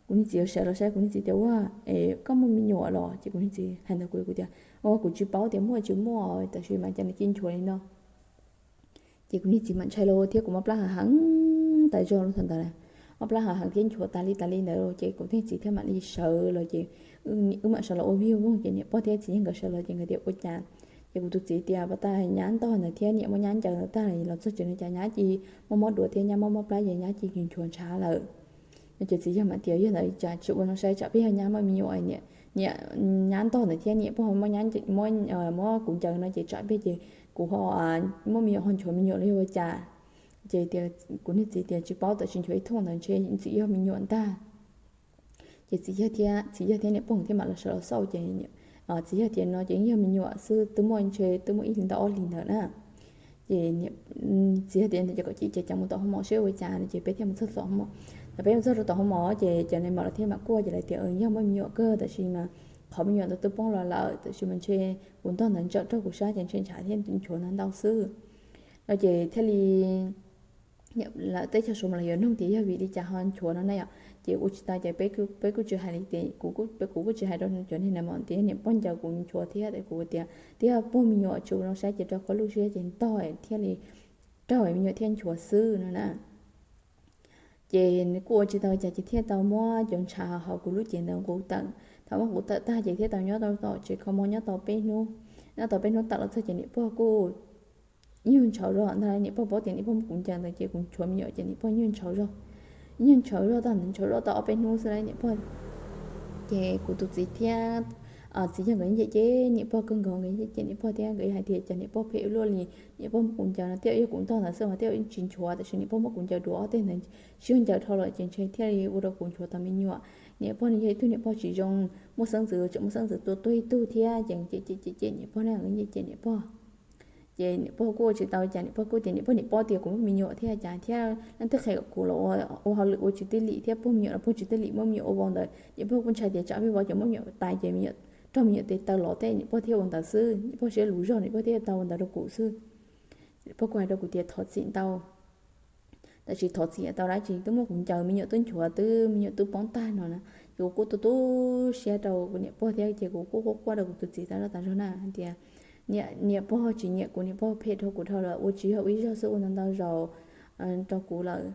Kuv niag txiv sawv los saib, kuv niag txiv tias ua, es koj muaj me nyuam los? Ces kuv niag txiv hais ntawd kuv, kuv tias ua kuv tsis paub tias muaj tsis muaj, tab sis mas cas nws ci nchuav li no. Ces kuv niag txiv mam ntshai lauj, thiab kuv mob plab heev heev tas zog lub thaum ntawd, mob plab heev heev thiab nchuav tas li tas li ntawd, ces kuv niag txiv thiaj mam li sawv los ces wb mam sawv los ua vij voog, ces niam pog thiab txiv yawg nkawd sawv los ces nkawd tias ua cas, ces kuv tus txiv tias pas tas nyab ntog ntawd thiab niam muab nyab ncaws ntawd tag los txog tsev no cas nyab ci mob mob duav thiab nyab mob mob plab ces nyab ci nchuav ntshav lawm. No ces txiv yawg mam tias yog ntawd cas tsis ua zoo saib, tsam peb yog nyab muaj me nyuam, niam, nyab ntog ntawd thiab niam pog muab kuv ncaws no ces tsam peb ces kuv ho muaj me nyuam ho nchuav me nyuam los yog ua cas. Ces tias kuv niag txiv tias tsis paub, tab sis nchuav ib thooj ntawd ntshe txawm yog me nyuam ntag. Ces txiv yawg thiab, txiv yawg thiab niam pog thiaj mam los sawv los xauj ces txiv yawg tias no ces yog me nyuam xwb, twb muaj ntshe twb muaj ib hlis ntau ob hlis ntawd na. Ces txiv yawg tias ces kom ci ces cov mus tom hoo mom seb ua cas no ces peb thiaj mus txog tom hoo mom. Thaum peb mus txog rau tom hoo mom ces cov niam mom los thiaj mam kuaj ces lawv tias yog muaj me nyuam kawg, tab sis mas qhov me nyuam ntawd twb poob los lawm, tab sis mas ntshe kuv ntog ntawd ntsawm raug kuv sab ces ntshe ntshav thiab nchuav ntawd ntau xwb. No ces thiaj li lawv teb chaws Suav mas lawv yuav nug tias yog vim li cas ho nchuav no na yom. Ces ua tsis tau ces peb kuj tsis hais li tias kuv, kuv kuj tsis hais rau cov niag niam mom tias niam pog ncaws kuv nchuav thiab, kuv tias twb yog puag me nyuam tsis ua zoo saib ces rau qhov lub siab ces ntog thiaj li raug me nyuam thiaj nchuav xwb no na. Ces nws kuj ua tsis tau cas ces thiaj tau muab cov ntshav hauv kuv lub cev ntawd nqus tawm. Thaum muab nqus tawm tag ces thiaj tau nyob tau tom tsev kho mob nyob tau peb hnub. Nyob tau peb hnub tawm los txog ces niam pog kuj nyuag ntshaus zog ntag, niam pog paub tias niam pog muab kuv ncaws ntawd ces kuv nchuav me nyuam ces niam pog nyuag ntshaus zog. Nyuag ntshaus zog tag ntawd, ntshaus zog tau ob peb hnub xwb lauj niam pog. Ces kuv tus txiv thiab txiv yawg nkawd nyiam cem niam pog kawg nkaus, nkawd nyiam cem niam pog thiab nkawd hais tias cas niam pog phem ua luaj li, niam pog muab kuv ncaws no, twb yog kuv ntog ntawd xwb mas twb tsis nchuav, tab sis niam pog muab kuv ncaws dua ob teg ntawd, sib ncaws dhau lawm ces ntshe thiaj li ua rau kuv nchuav tau me nyuam. Niam pog nws yog ib tug niam pog tsis zoo, muaj xeeb ntxwv tseem muaj xeeb ntxwv tua tuag ib tug thiab ces cem cem cem niam pog na, nkawd nyiam cem niam pog. Ces niam pog kuj ua tsis tau cas, niam pog kuj tias niam pog niam paub tias kuv muaj me nyuam thiab cas thiab leej twg qhia kom kuv los ua hauj lwm ua tsis tib lim thiab puag me nyuam los puag tsis tib lim, muab me nyuam ua vau ntawd. Niam pog kuj ntshai tias tsam peb vau cov muab me nyuam tais ces me nyuam raug me nyuam tes taw los tej, niam pog thiaj ua ntawd xwb, niam pog siab luv zog niam pog thiaj tau ua ntawd rau kuv xwb. Niam pog kuj hais rau kuv tias thov txim ntau, tab sis thov txim tau dab tsi, twb muab kuv ncaws, me nyuam twb nchuav, twb me nyuam twb poob tag no na. Ces kuv kuj tu tu siab rau kuv niam pog thiab ces kuv kuj quaj quaj rau kuv tus txiv tas zog tas zog na hais tias niam pog tsis nyiam kuv, niam pog phem rau kuv dhau lawm, ua tsis yog ua ib zaug xwb ua ntau ntau zaus rau kuv lawm.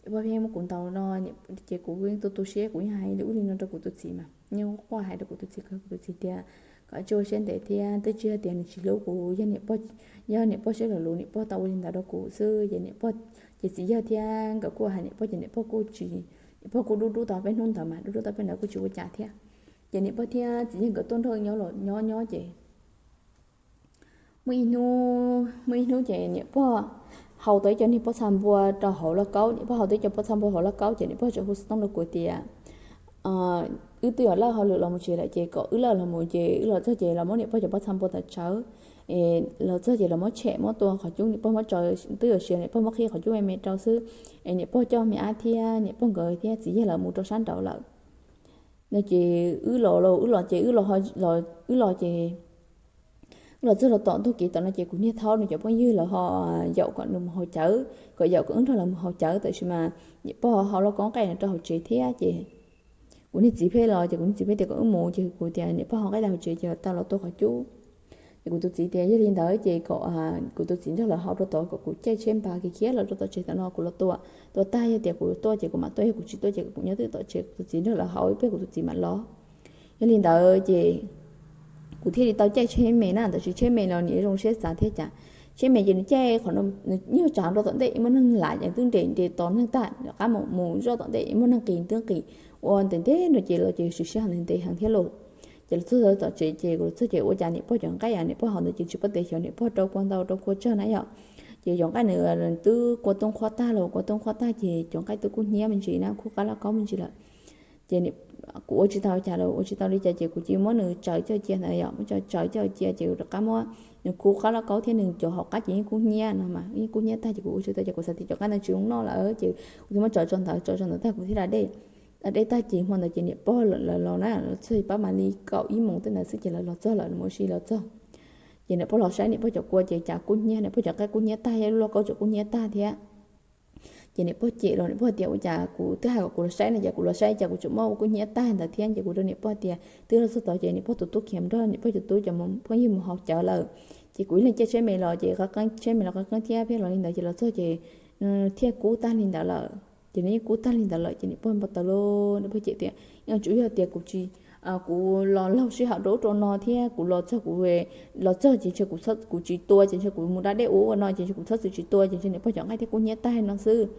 Niam pog pheej muab kuv ntaus no, ces kuv yeej tu tu siab, kuv yeej hais li ub li no rau kuv tus txiv mas, yeej quaj hais rau kuv tus txiv, kuv tus txiv tias kom tsis ua siab ntev thiab, twb tsis yog tias nws tsis hlub kuv, yog niam pog, yog niam pog siab luv luv niam pog tau ua li ntawd rau kuv xwb. Ces niam pog, ces txiv yawg thiab nkawd kuj hais niam pog ces niam pog kuj tsis, niam pog kuj dub dub tau peb hnub ntawd mas dub dub tau peb ntawd kuj tsis ua cas thiab. Ces niam pog thiab txiv yawg nkawd tuaj nrog nyob los nyob nyob ces muaj ib hnub, muaj ib hnub ces niam pog hau tau ib co niag pob txha npua rau hauv lauj kaub, niam pog hau tau ib co pob txha npua hauv lauj kaub ces niam pog txawm hu xov tooj rau kuv tias wb twb yuav lawb hauj lwm los mus tsev lawm ces kom wb lawb los mus ces wb los txog ces los muab niam pog cov pob txha npua ntawd tsawv. Los txog ces los muab tshem muab tua qhov cub, niam pog muab tso twb yuav siav, niam pog muab qhib qhov cub me me rau xwb. Es niam pog coj me ab thiab niam pog nkawd thiab txiv yawg lawv mus rau sab nraud lawm. No ces wb los, wb los ces wb los, wb los ces wb los txog rau tom ntug kev tom no ces kuv niag thaub nws cov phooj ywg lawv ho yaum kom nws mus haus cawv, kom yaum kom wb nrog lawv mus haus cawv, tab sis mas niam pog hau lauj kaub nqaij no rau hauv tsev thiab ces kuv niag txiv pheej los ces kuv niag txiv pheej tias kom wb mus ces kuv tias niam pog hau nqaij rau hauv tsev ces tau los tua qhov cub. Ces kuv tus txiv tias yog li ntawd ces kom kuv tus txiv nrog lawv haus rau tod, kom kuv caij tsheb npas khiav khiav los rau tom tsev tom no kuv los tua. Tua tag yog tias kuv tuaj ces kuv mam tuaj, yog kuv tsis tuaj ces kuv nyob twj tom tsev, kuv tus txiv nrog lawv haus ib pliag kuv tus txiv mam los. Yog li ntawd ces kuv thiaj li tau caij tsheb me na, tab sis tsheb me los nws zoo siab xav thiab cas. Tsheb me ces nws caij qhov no, nws nyuag tsav rau tom ntej ib muaj neeg lam ces twb nres nres tos neeg tag, rov qab mus mus zoj tom ntej ib muaj neeg qis twb qis, ua ntev ntev no ces los ces siv sij hawm ntev ntev heev thiab lauj. Ces los txog tom tsev ces kuv los txog ces ua cas niam pog cov nqaij, niam pog hau ntawd ces tsis pub tes xyov niam pog rau kua ntau rau kua tsawg na yom. Ces cov nqaij nws twb kua tooj qhuav tag los, kua tooj qhuav tag ces cov nqaij twb kub hnyiab me ntsis na, kub qab lauj kaub me ntsis lawm. Ces kuv ua tsis tau cas los, ua tsis tau li cas ces kuv cia muab nws tsaws coj cia ntawd yom, muab tsaws coj cia ces rov qab muab nws kub qab lauj kaub thiab nws cov hauv qab ces yeej kub hnyiab no mas, yeej kub hnyiab tag ces kuv ua tsis tau ces kuv xav tias cov nqaij no tsis zoo noj lawm ces kuv thiaj muab tsaws tso ntawd, tsaws tso ntawd tag kuv thiaj da dej. Da dej tag ces hmo ntawd ces niam pog lawv los na, los txog pab mam li kaum ib moos tej ntawd xwb ces lawv los txog lawm, mus ua si los txog. Ces niam pog los saib niam pog cov kua ces cas kub hnyiab, niam pog cov nqaij kub hnyiab tag thiab, lub lauj kaub tseem kub hnyiab tag thiab. Ces niam pog cem los, niam pog tias ua cas kuv twb hais kom kuv los saib no ces kuv los saib cas kuv tseem muab ua kub hnyiab tag ntawd thiab. Ces kuv rau niam pog tias twb los txog tod ces niam pog tus tub khiav nrog niam pog tus tub cov phooj ywg mus haus cawv lawm. Ces kuv ib leeg caij tsheb me los ces qab qeeb, tsheb me los qab qeeb thiab, pheej los li ntawd ces los txog ces thiaj kub tag li ntawd lawm. Ces nws yeej kub tag li ntawd lawm ces niam pog npau taws lauj, niam pog cem tias yeej tsuas yog tias kuv tsis, kuv los laug sij hawm rau ub rau no thiab kuv los txog, kuv los txog ces ntshe kuv tsis tua ces ntshe kuv mus da dej ua ua no ces ntshe kuv txhob txwm tsis tua ces ntshe niam pog cov nqaij thiaj kub hnyiab tag no xwb.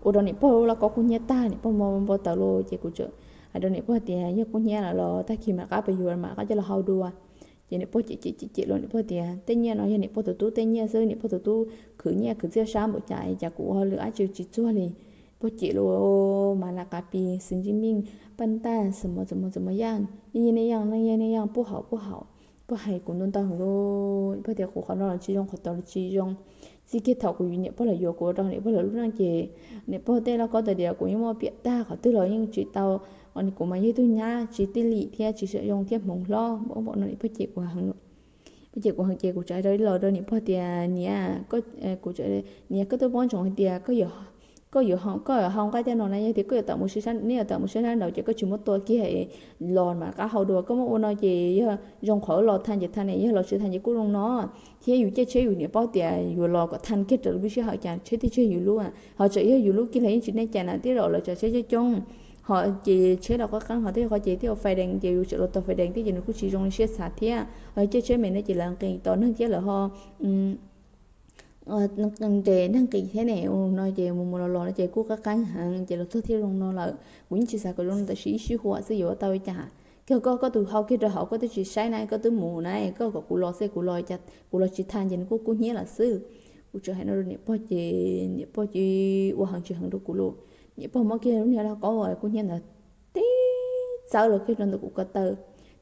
Ua rau niam pog lub lauj kaub kub hnyiab tag, niam pog npau npau taws lauj ces kuv tseem hais rau niam pog tias yog kub hnyiab lawm los tag kis mam rov qab pem yuav mam rov qab coj los hau dua. Ces niam pog cem cem cem cem lauj, niam pog tias tej nyiaj no yog niam pog tus tub tej nyiaj xwb, niam pog tus tub khwv nyiaj khwv txiaj sab npaum cas cas kuv ua hauj lwm dab tsi tsis txuag li. Pog cem lauj, mas las qas pis xwm ntsij meej paj ntaj xwm mos txwm mos txwm mos yaj, nej yeej nej yaj, nej yeej nej yaj, puj haum puj haum. Pog hais kuv ntau ntau heev lauj, pog tias kuv qhov no los tsis zoo, qhov tod los tsis zoo. Txij kiag thaum kuv niam pog los yuav kuv rau niam pog lawv lub neej ces niam pog tej lauj kaub tais diav kuv yeej muaj piam tag, qhov twg los yeej tsis tau. Kuv mas yog ib tug nyab tsis tij lim thiab tsis zoo thiab hmoov hlob npaum no, niam pog cem kuv heev. Pog cem kuv heev ces kuv txawm hais rau ib los rau niam pog tias niam, niam koj twb paub ntsoov hais tias koj yuav hau, koj hau nqaij tej no na, yog tias koj yuav tawm mus sab, neb yuav tawm mus sab sab nraud ces koj tsis muab tua kiag los mam qab hau dua, koj muab ua no ces yog zoo qhov los thaj ces thaj ne, yog los tsis thaj ces kuj zoo no. Thiab yus caij tsheb yus niam paub tias yuav los kom thaj kiag raws lub sij hawm cas tsheb thiaj tseg yus lub, ho tseem yog yus lub kiag los yeej tsis nej cas na, tej zaum lawv tsav tsheb coob coob, ho ces tsheb los qab qeeb ho tej qhov ces thiaj ua fais dees ces yus tseem los tau fais dees thiab ces nws kuj tsis zoo li siab xav thiab. Ho caij tsheb me no ces lawv nqis tos neeg thiab lawv ho nres neeg nqis thiab ne, no ces mus mus los los no ces kuj qab qeeb heev ces los txog thiaj zoo no lawm. Kuv yeej tsis xav kom zoo no tab sis ib sij huam xwb yuav ua tau li cas. Koj, koj tus hau kiag rau hauv koj twb tsis saib na, koj twb mus na, koj kom kuv los xwb, kuv los, kuv los tsis thaj ces nws kuj kub hnyiab lawm xwb. Kuv txawm hais no rau niam pog ces niam pog cia ua heev tsis heev rau kuv lauj. Niam pog muab kiag lub niag lauj kaub kub hnyiab ntawd tib txawb los kiag rau ntawm kuv ko taw.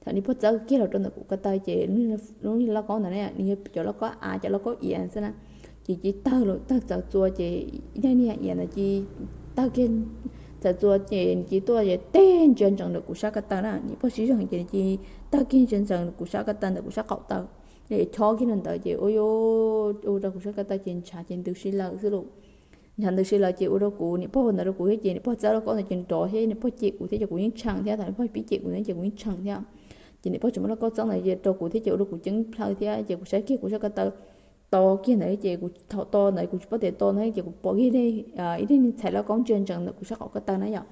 Thaum niam pog txawb kiag los rau ntawm kuv ko taw ces lub niag lauj kaub ntawd na, nws yog cov lauj kaub av, cov lauj kaub iav xwb na, ces cia tawg los tawg txawv txua ces ib daim niag iav ntawd cia tawg kiag txawv txua ces nws cia tuaj ces teg ntsia ntsees ntawm kuv sab ko taw na, niam pog sib zog ces cia tawg kiag ntsia ntsees ntawm kuv sab ko taw ntawm kuv sab qaum taw, chob kiag rau ntawd ces ua rau kuv sab ko taw ces ntshav ces ntws si lawm xwb lauj. Ntshav ntws si lawm ces ua rau kuv, niam pog ntawd rau kuv thiab ces niam pog txawb lauj kaub ntawd ces nrov thiab niam pog cem kuv thiab ces kuv yeej tshee thiab, thaum niam pog pib cem kuv no ces kuv yeej tshee thiab. Ces niam pog tseem muab lauj kaub txawb ntawd ces rau kuv thiab ces ua rau kuv ceeb plhaw thiab ces kuv saib kiag kuv sab ko taw to kiag ntawd ces kuv thaum to ntawd kuv tsis paub tias to ntawd ces kuv pom kiag ib daim niag txhais lauj kaub ntsia ntsees ntawm kuv sab qaum ko taw na yom.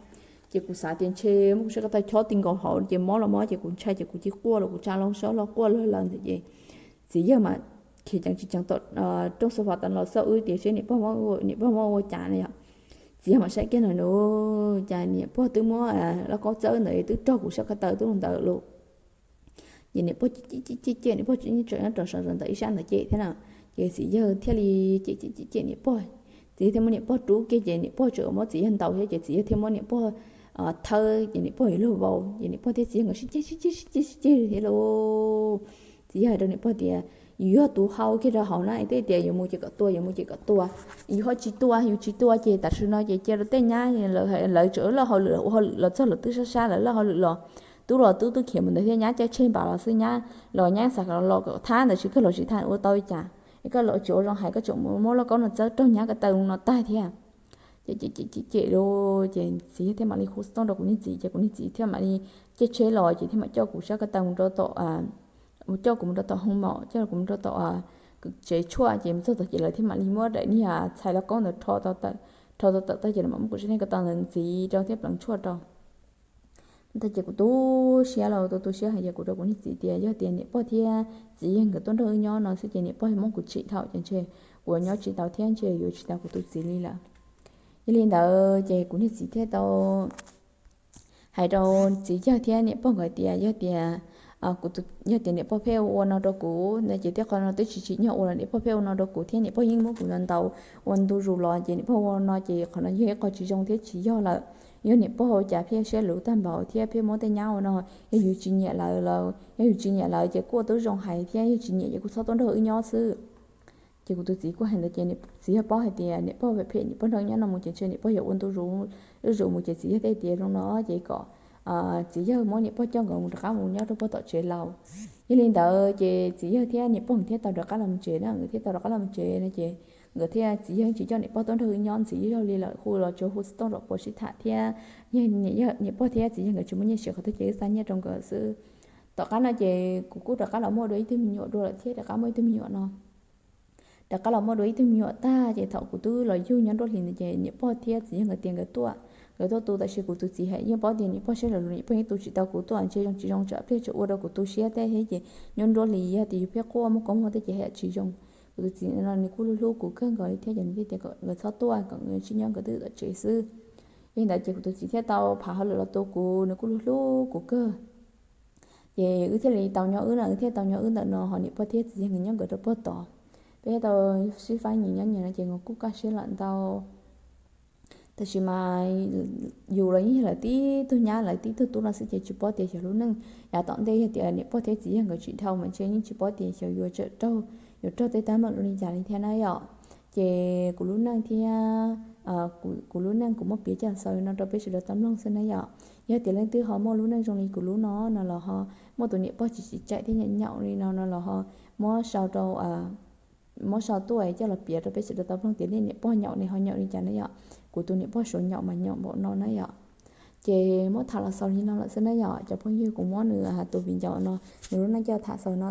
Ces kuv xav tias ntshe muab kuv sab ko taw chob ti nkaus hauv ces mob los mob ces kuv ntshai ces kuv cia quaj los kuv tsa loo saub los quaj lawg lawv ntawd ces txiv yawg mas khiav ceev tsis ceev tom rooj sofa tas los xauj wb tias seb niam pog muab ua cas na yom. Txiv yawg mam saib kiag no na, cas niam pog twb muab lauj kaub txawb ntawd twb raug kuv sab ko taw twb ntawd lauj. Ces niam pog cem cem cem, niam pog tseem nyob rau saum ntawm ib sab ntawd cem thiab na. Ces txiv yawg thiaj li cem cem cem cem niam pog. Txiv yawg thiaj muab niam pog rub kiag ces niam pog tseem muab txiv yawg ntaus thiab ces txiv yawg thiaj muab niam pog thawb ces niam pog yuav luag vau ces niam pog thiab txiv yawg nkawd sib ceg sib ceg sib ceg sib ceg thiab lauj. Txiv yawg hais rau niam pog tias yus yog tus hau kiag rau hauv na, twb tias yuav mus ces kom tua, yuav mus ces kom tua. Yus ho tsis tua, yus tsis tua ces tam sim no ces cia rau tej nyab lawv tseem loj hauj lwm, ua hauj lwm los txog lawv twb sab sab lawv loj hauj lwm los, tub los tub twb khiav mus ntawd thiab nyab caij tsheb npam los xwb, nyab los nyab xav kom los kom thab ntawd tsis kawg los tsis thab ua tau li cas. Es koj los tsis ua zoo hais, koj tseem muab lauj kaub no txawb raug nyab ko taw no tag thiab. Ces cem cem cem cem lauj ces txiv yawg thiaj mam li hu xov tooj rau kuv niag txiv ces kuv niag txiv thiaj mam li caij tsheb los ces thiaj mam coj kuv sab ko taw mus rau tom, coj kuv mus rau tom hoo maum, coj kuv mus rau tom tsev tshuaj ces mus txog tod ces lawv thiaj mam li muab daim niag txhais lauj kaub ntawd rho tau tawm, rho tau tawm tag ces lawv mam muab kuv sab niag ko taw ntawd ntxiv rau thiab pleev tshuaj rau. Tag ces kuv tu siab los tu tu siab heev ces kuv rau kuv niag txiv tias yog tias niam pog thiab txiv yawg nkawd tuaj nrog wb nyob no xwb ces niam pog muab kuv tsim dhau ces ntshe kuv nyob tsis tau thiab ntshe yuav tsis tau kuv tus txiv li lawm. Yog li ntawd ces kuv niag txiv thiaj tau hais rau txiv yawg thiab niam pog nkawd tias yog tias Yog tias niam pog pheej ua no rau kuv no ces tej qho no twb tsis tsim nyog ua los niam pog pheej ua no rau kuv thiab niam pog yeej muab kuv ntaus ua ntu zus los ces niam pog ua no ces qhov no yog ib qho tsis zoo thiab tsis yog lawm. Yog niam pog ua cas pheej siab luv tag npaum thiab pheej muab tej nyab ua no, yog yus tsis nyiam lawv los yog yus tsis nyiam lawv ces kuj ua tib zoo hais thiab yog tsis nyiam ces kuj txhob tuaj nrog wb nyob xwb. Ces kuv tus txiv kuj hais ntawd ces txiv yawg paub hais tias niam pog phem phem niam pog nrog nyob no mus ces ntshe niam pog yuav ua ntu zus mus ces txiv yawg thiaj tias zoo no ces kom txiv yawg muab niam pog coj nkawd mus rov qab mus nyob rau pog tom tsev laus. Yog li ntawd ces txiv yawg thiab niam pog nkawd thiaj tau rov qab los mus tsev na, nkawd thiaj tau rov qab los mus tsev no ces nkawd thiaj txiv yawg tsis coj niam pog tuaj nrog wb nyob ntxiv ib zaug li lawm, hu los tsuas hu xov tooj zom puas sib tham thiab niam pog thiab txiv yawg nkawd tsis muaj nyiaj siv qhov twg ces wb xa nyiaj rau nkawd xwb. Tom qab no ces kuv kuj rov qab los muaj dua ib tug me nyuam dua lawm thiab rov qab muaj ib tug me nyuam no. Rov qab los muaj dua ib tug me nyuam tag ces thaum kuv twb los yug nyob nruab hlis ntawd ces niam pog thiab txiv yawg nkawd tias nkawd tuaj, nkawd tuaj tu tab sis kuv tus txiv hais yeej paub tias niam pog siab luv, niam pog yeej tu tsis tau kuv tuaj, ntshe zoo tsis zoo tsam pliag tsam ua rau kuv tu siab tej thiab ces nyob nruab hlis yog tias yus pheej quaj muaj koob muaj tej ces hais tsis zoo. Kuv tus txiv no nws kuj hlub hlub kuv kawg nkaus li thiab ces nws thiaj tias kom nkawd txhob tuaj, kom nkawd tsis nyob nkawd twb tom tsev xwb. Yog li ntawd ces kuv tus txiv thiaj tau phav hauj lwm los tu kuv, nws kuj hlub hlub kuv kawg. Ces wb thiaj li tau nyob wb na, wb thiaj tau nyob wb ntawm no ho niam pog thiab txiv yawg nkawd nyob nkawd rau pog tod. Peb thiaj tau sib faib nyias nyob nyias no ces nkawd kuj kaj siab lawm ntau. Tab sis mas yus los yeej yog lawv tib tug nyab lawv tib tug tub no xwb ces tsis paub tias xyov lub neej yav tom ntej yog tias niam pog thiab txiv yawg nkawd tsis dhau mas ntshe yeej tsis paub tias xyov yuav tsawm raug, yuav raug tej teeb meem zoo li cas li thiab na yom. Ces kuv lub neej thiab kuv lub neej kuv muab piav coj xaus li no rau peb sawv daws tau mloog xwb na yom. Yog tias leej twg ho muaj lub neej zoo li kuv lub no no los ho muaj tus niam pog tsis tsim tsaim thiab nyaum nyaum li no no los ho muab sau rau muab sau tuaj coj los piav rau peb sawv daws tau mloog tias nej niam pog nyaum ne ho nyaum li cas na yom. Kuv tus niam pog suav nyaum mas nyaum npaum no na yom. Ces muab tham los xaus li no lawm xwb na yom cov phooj ywg, kuv muab nws tus viv ncaus no nws lub neej coj tham xaus no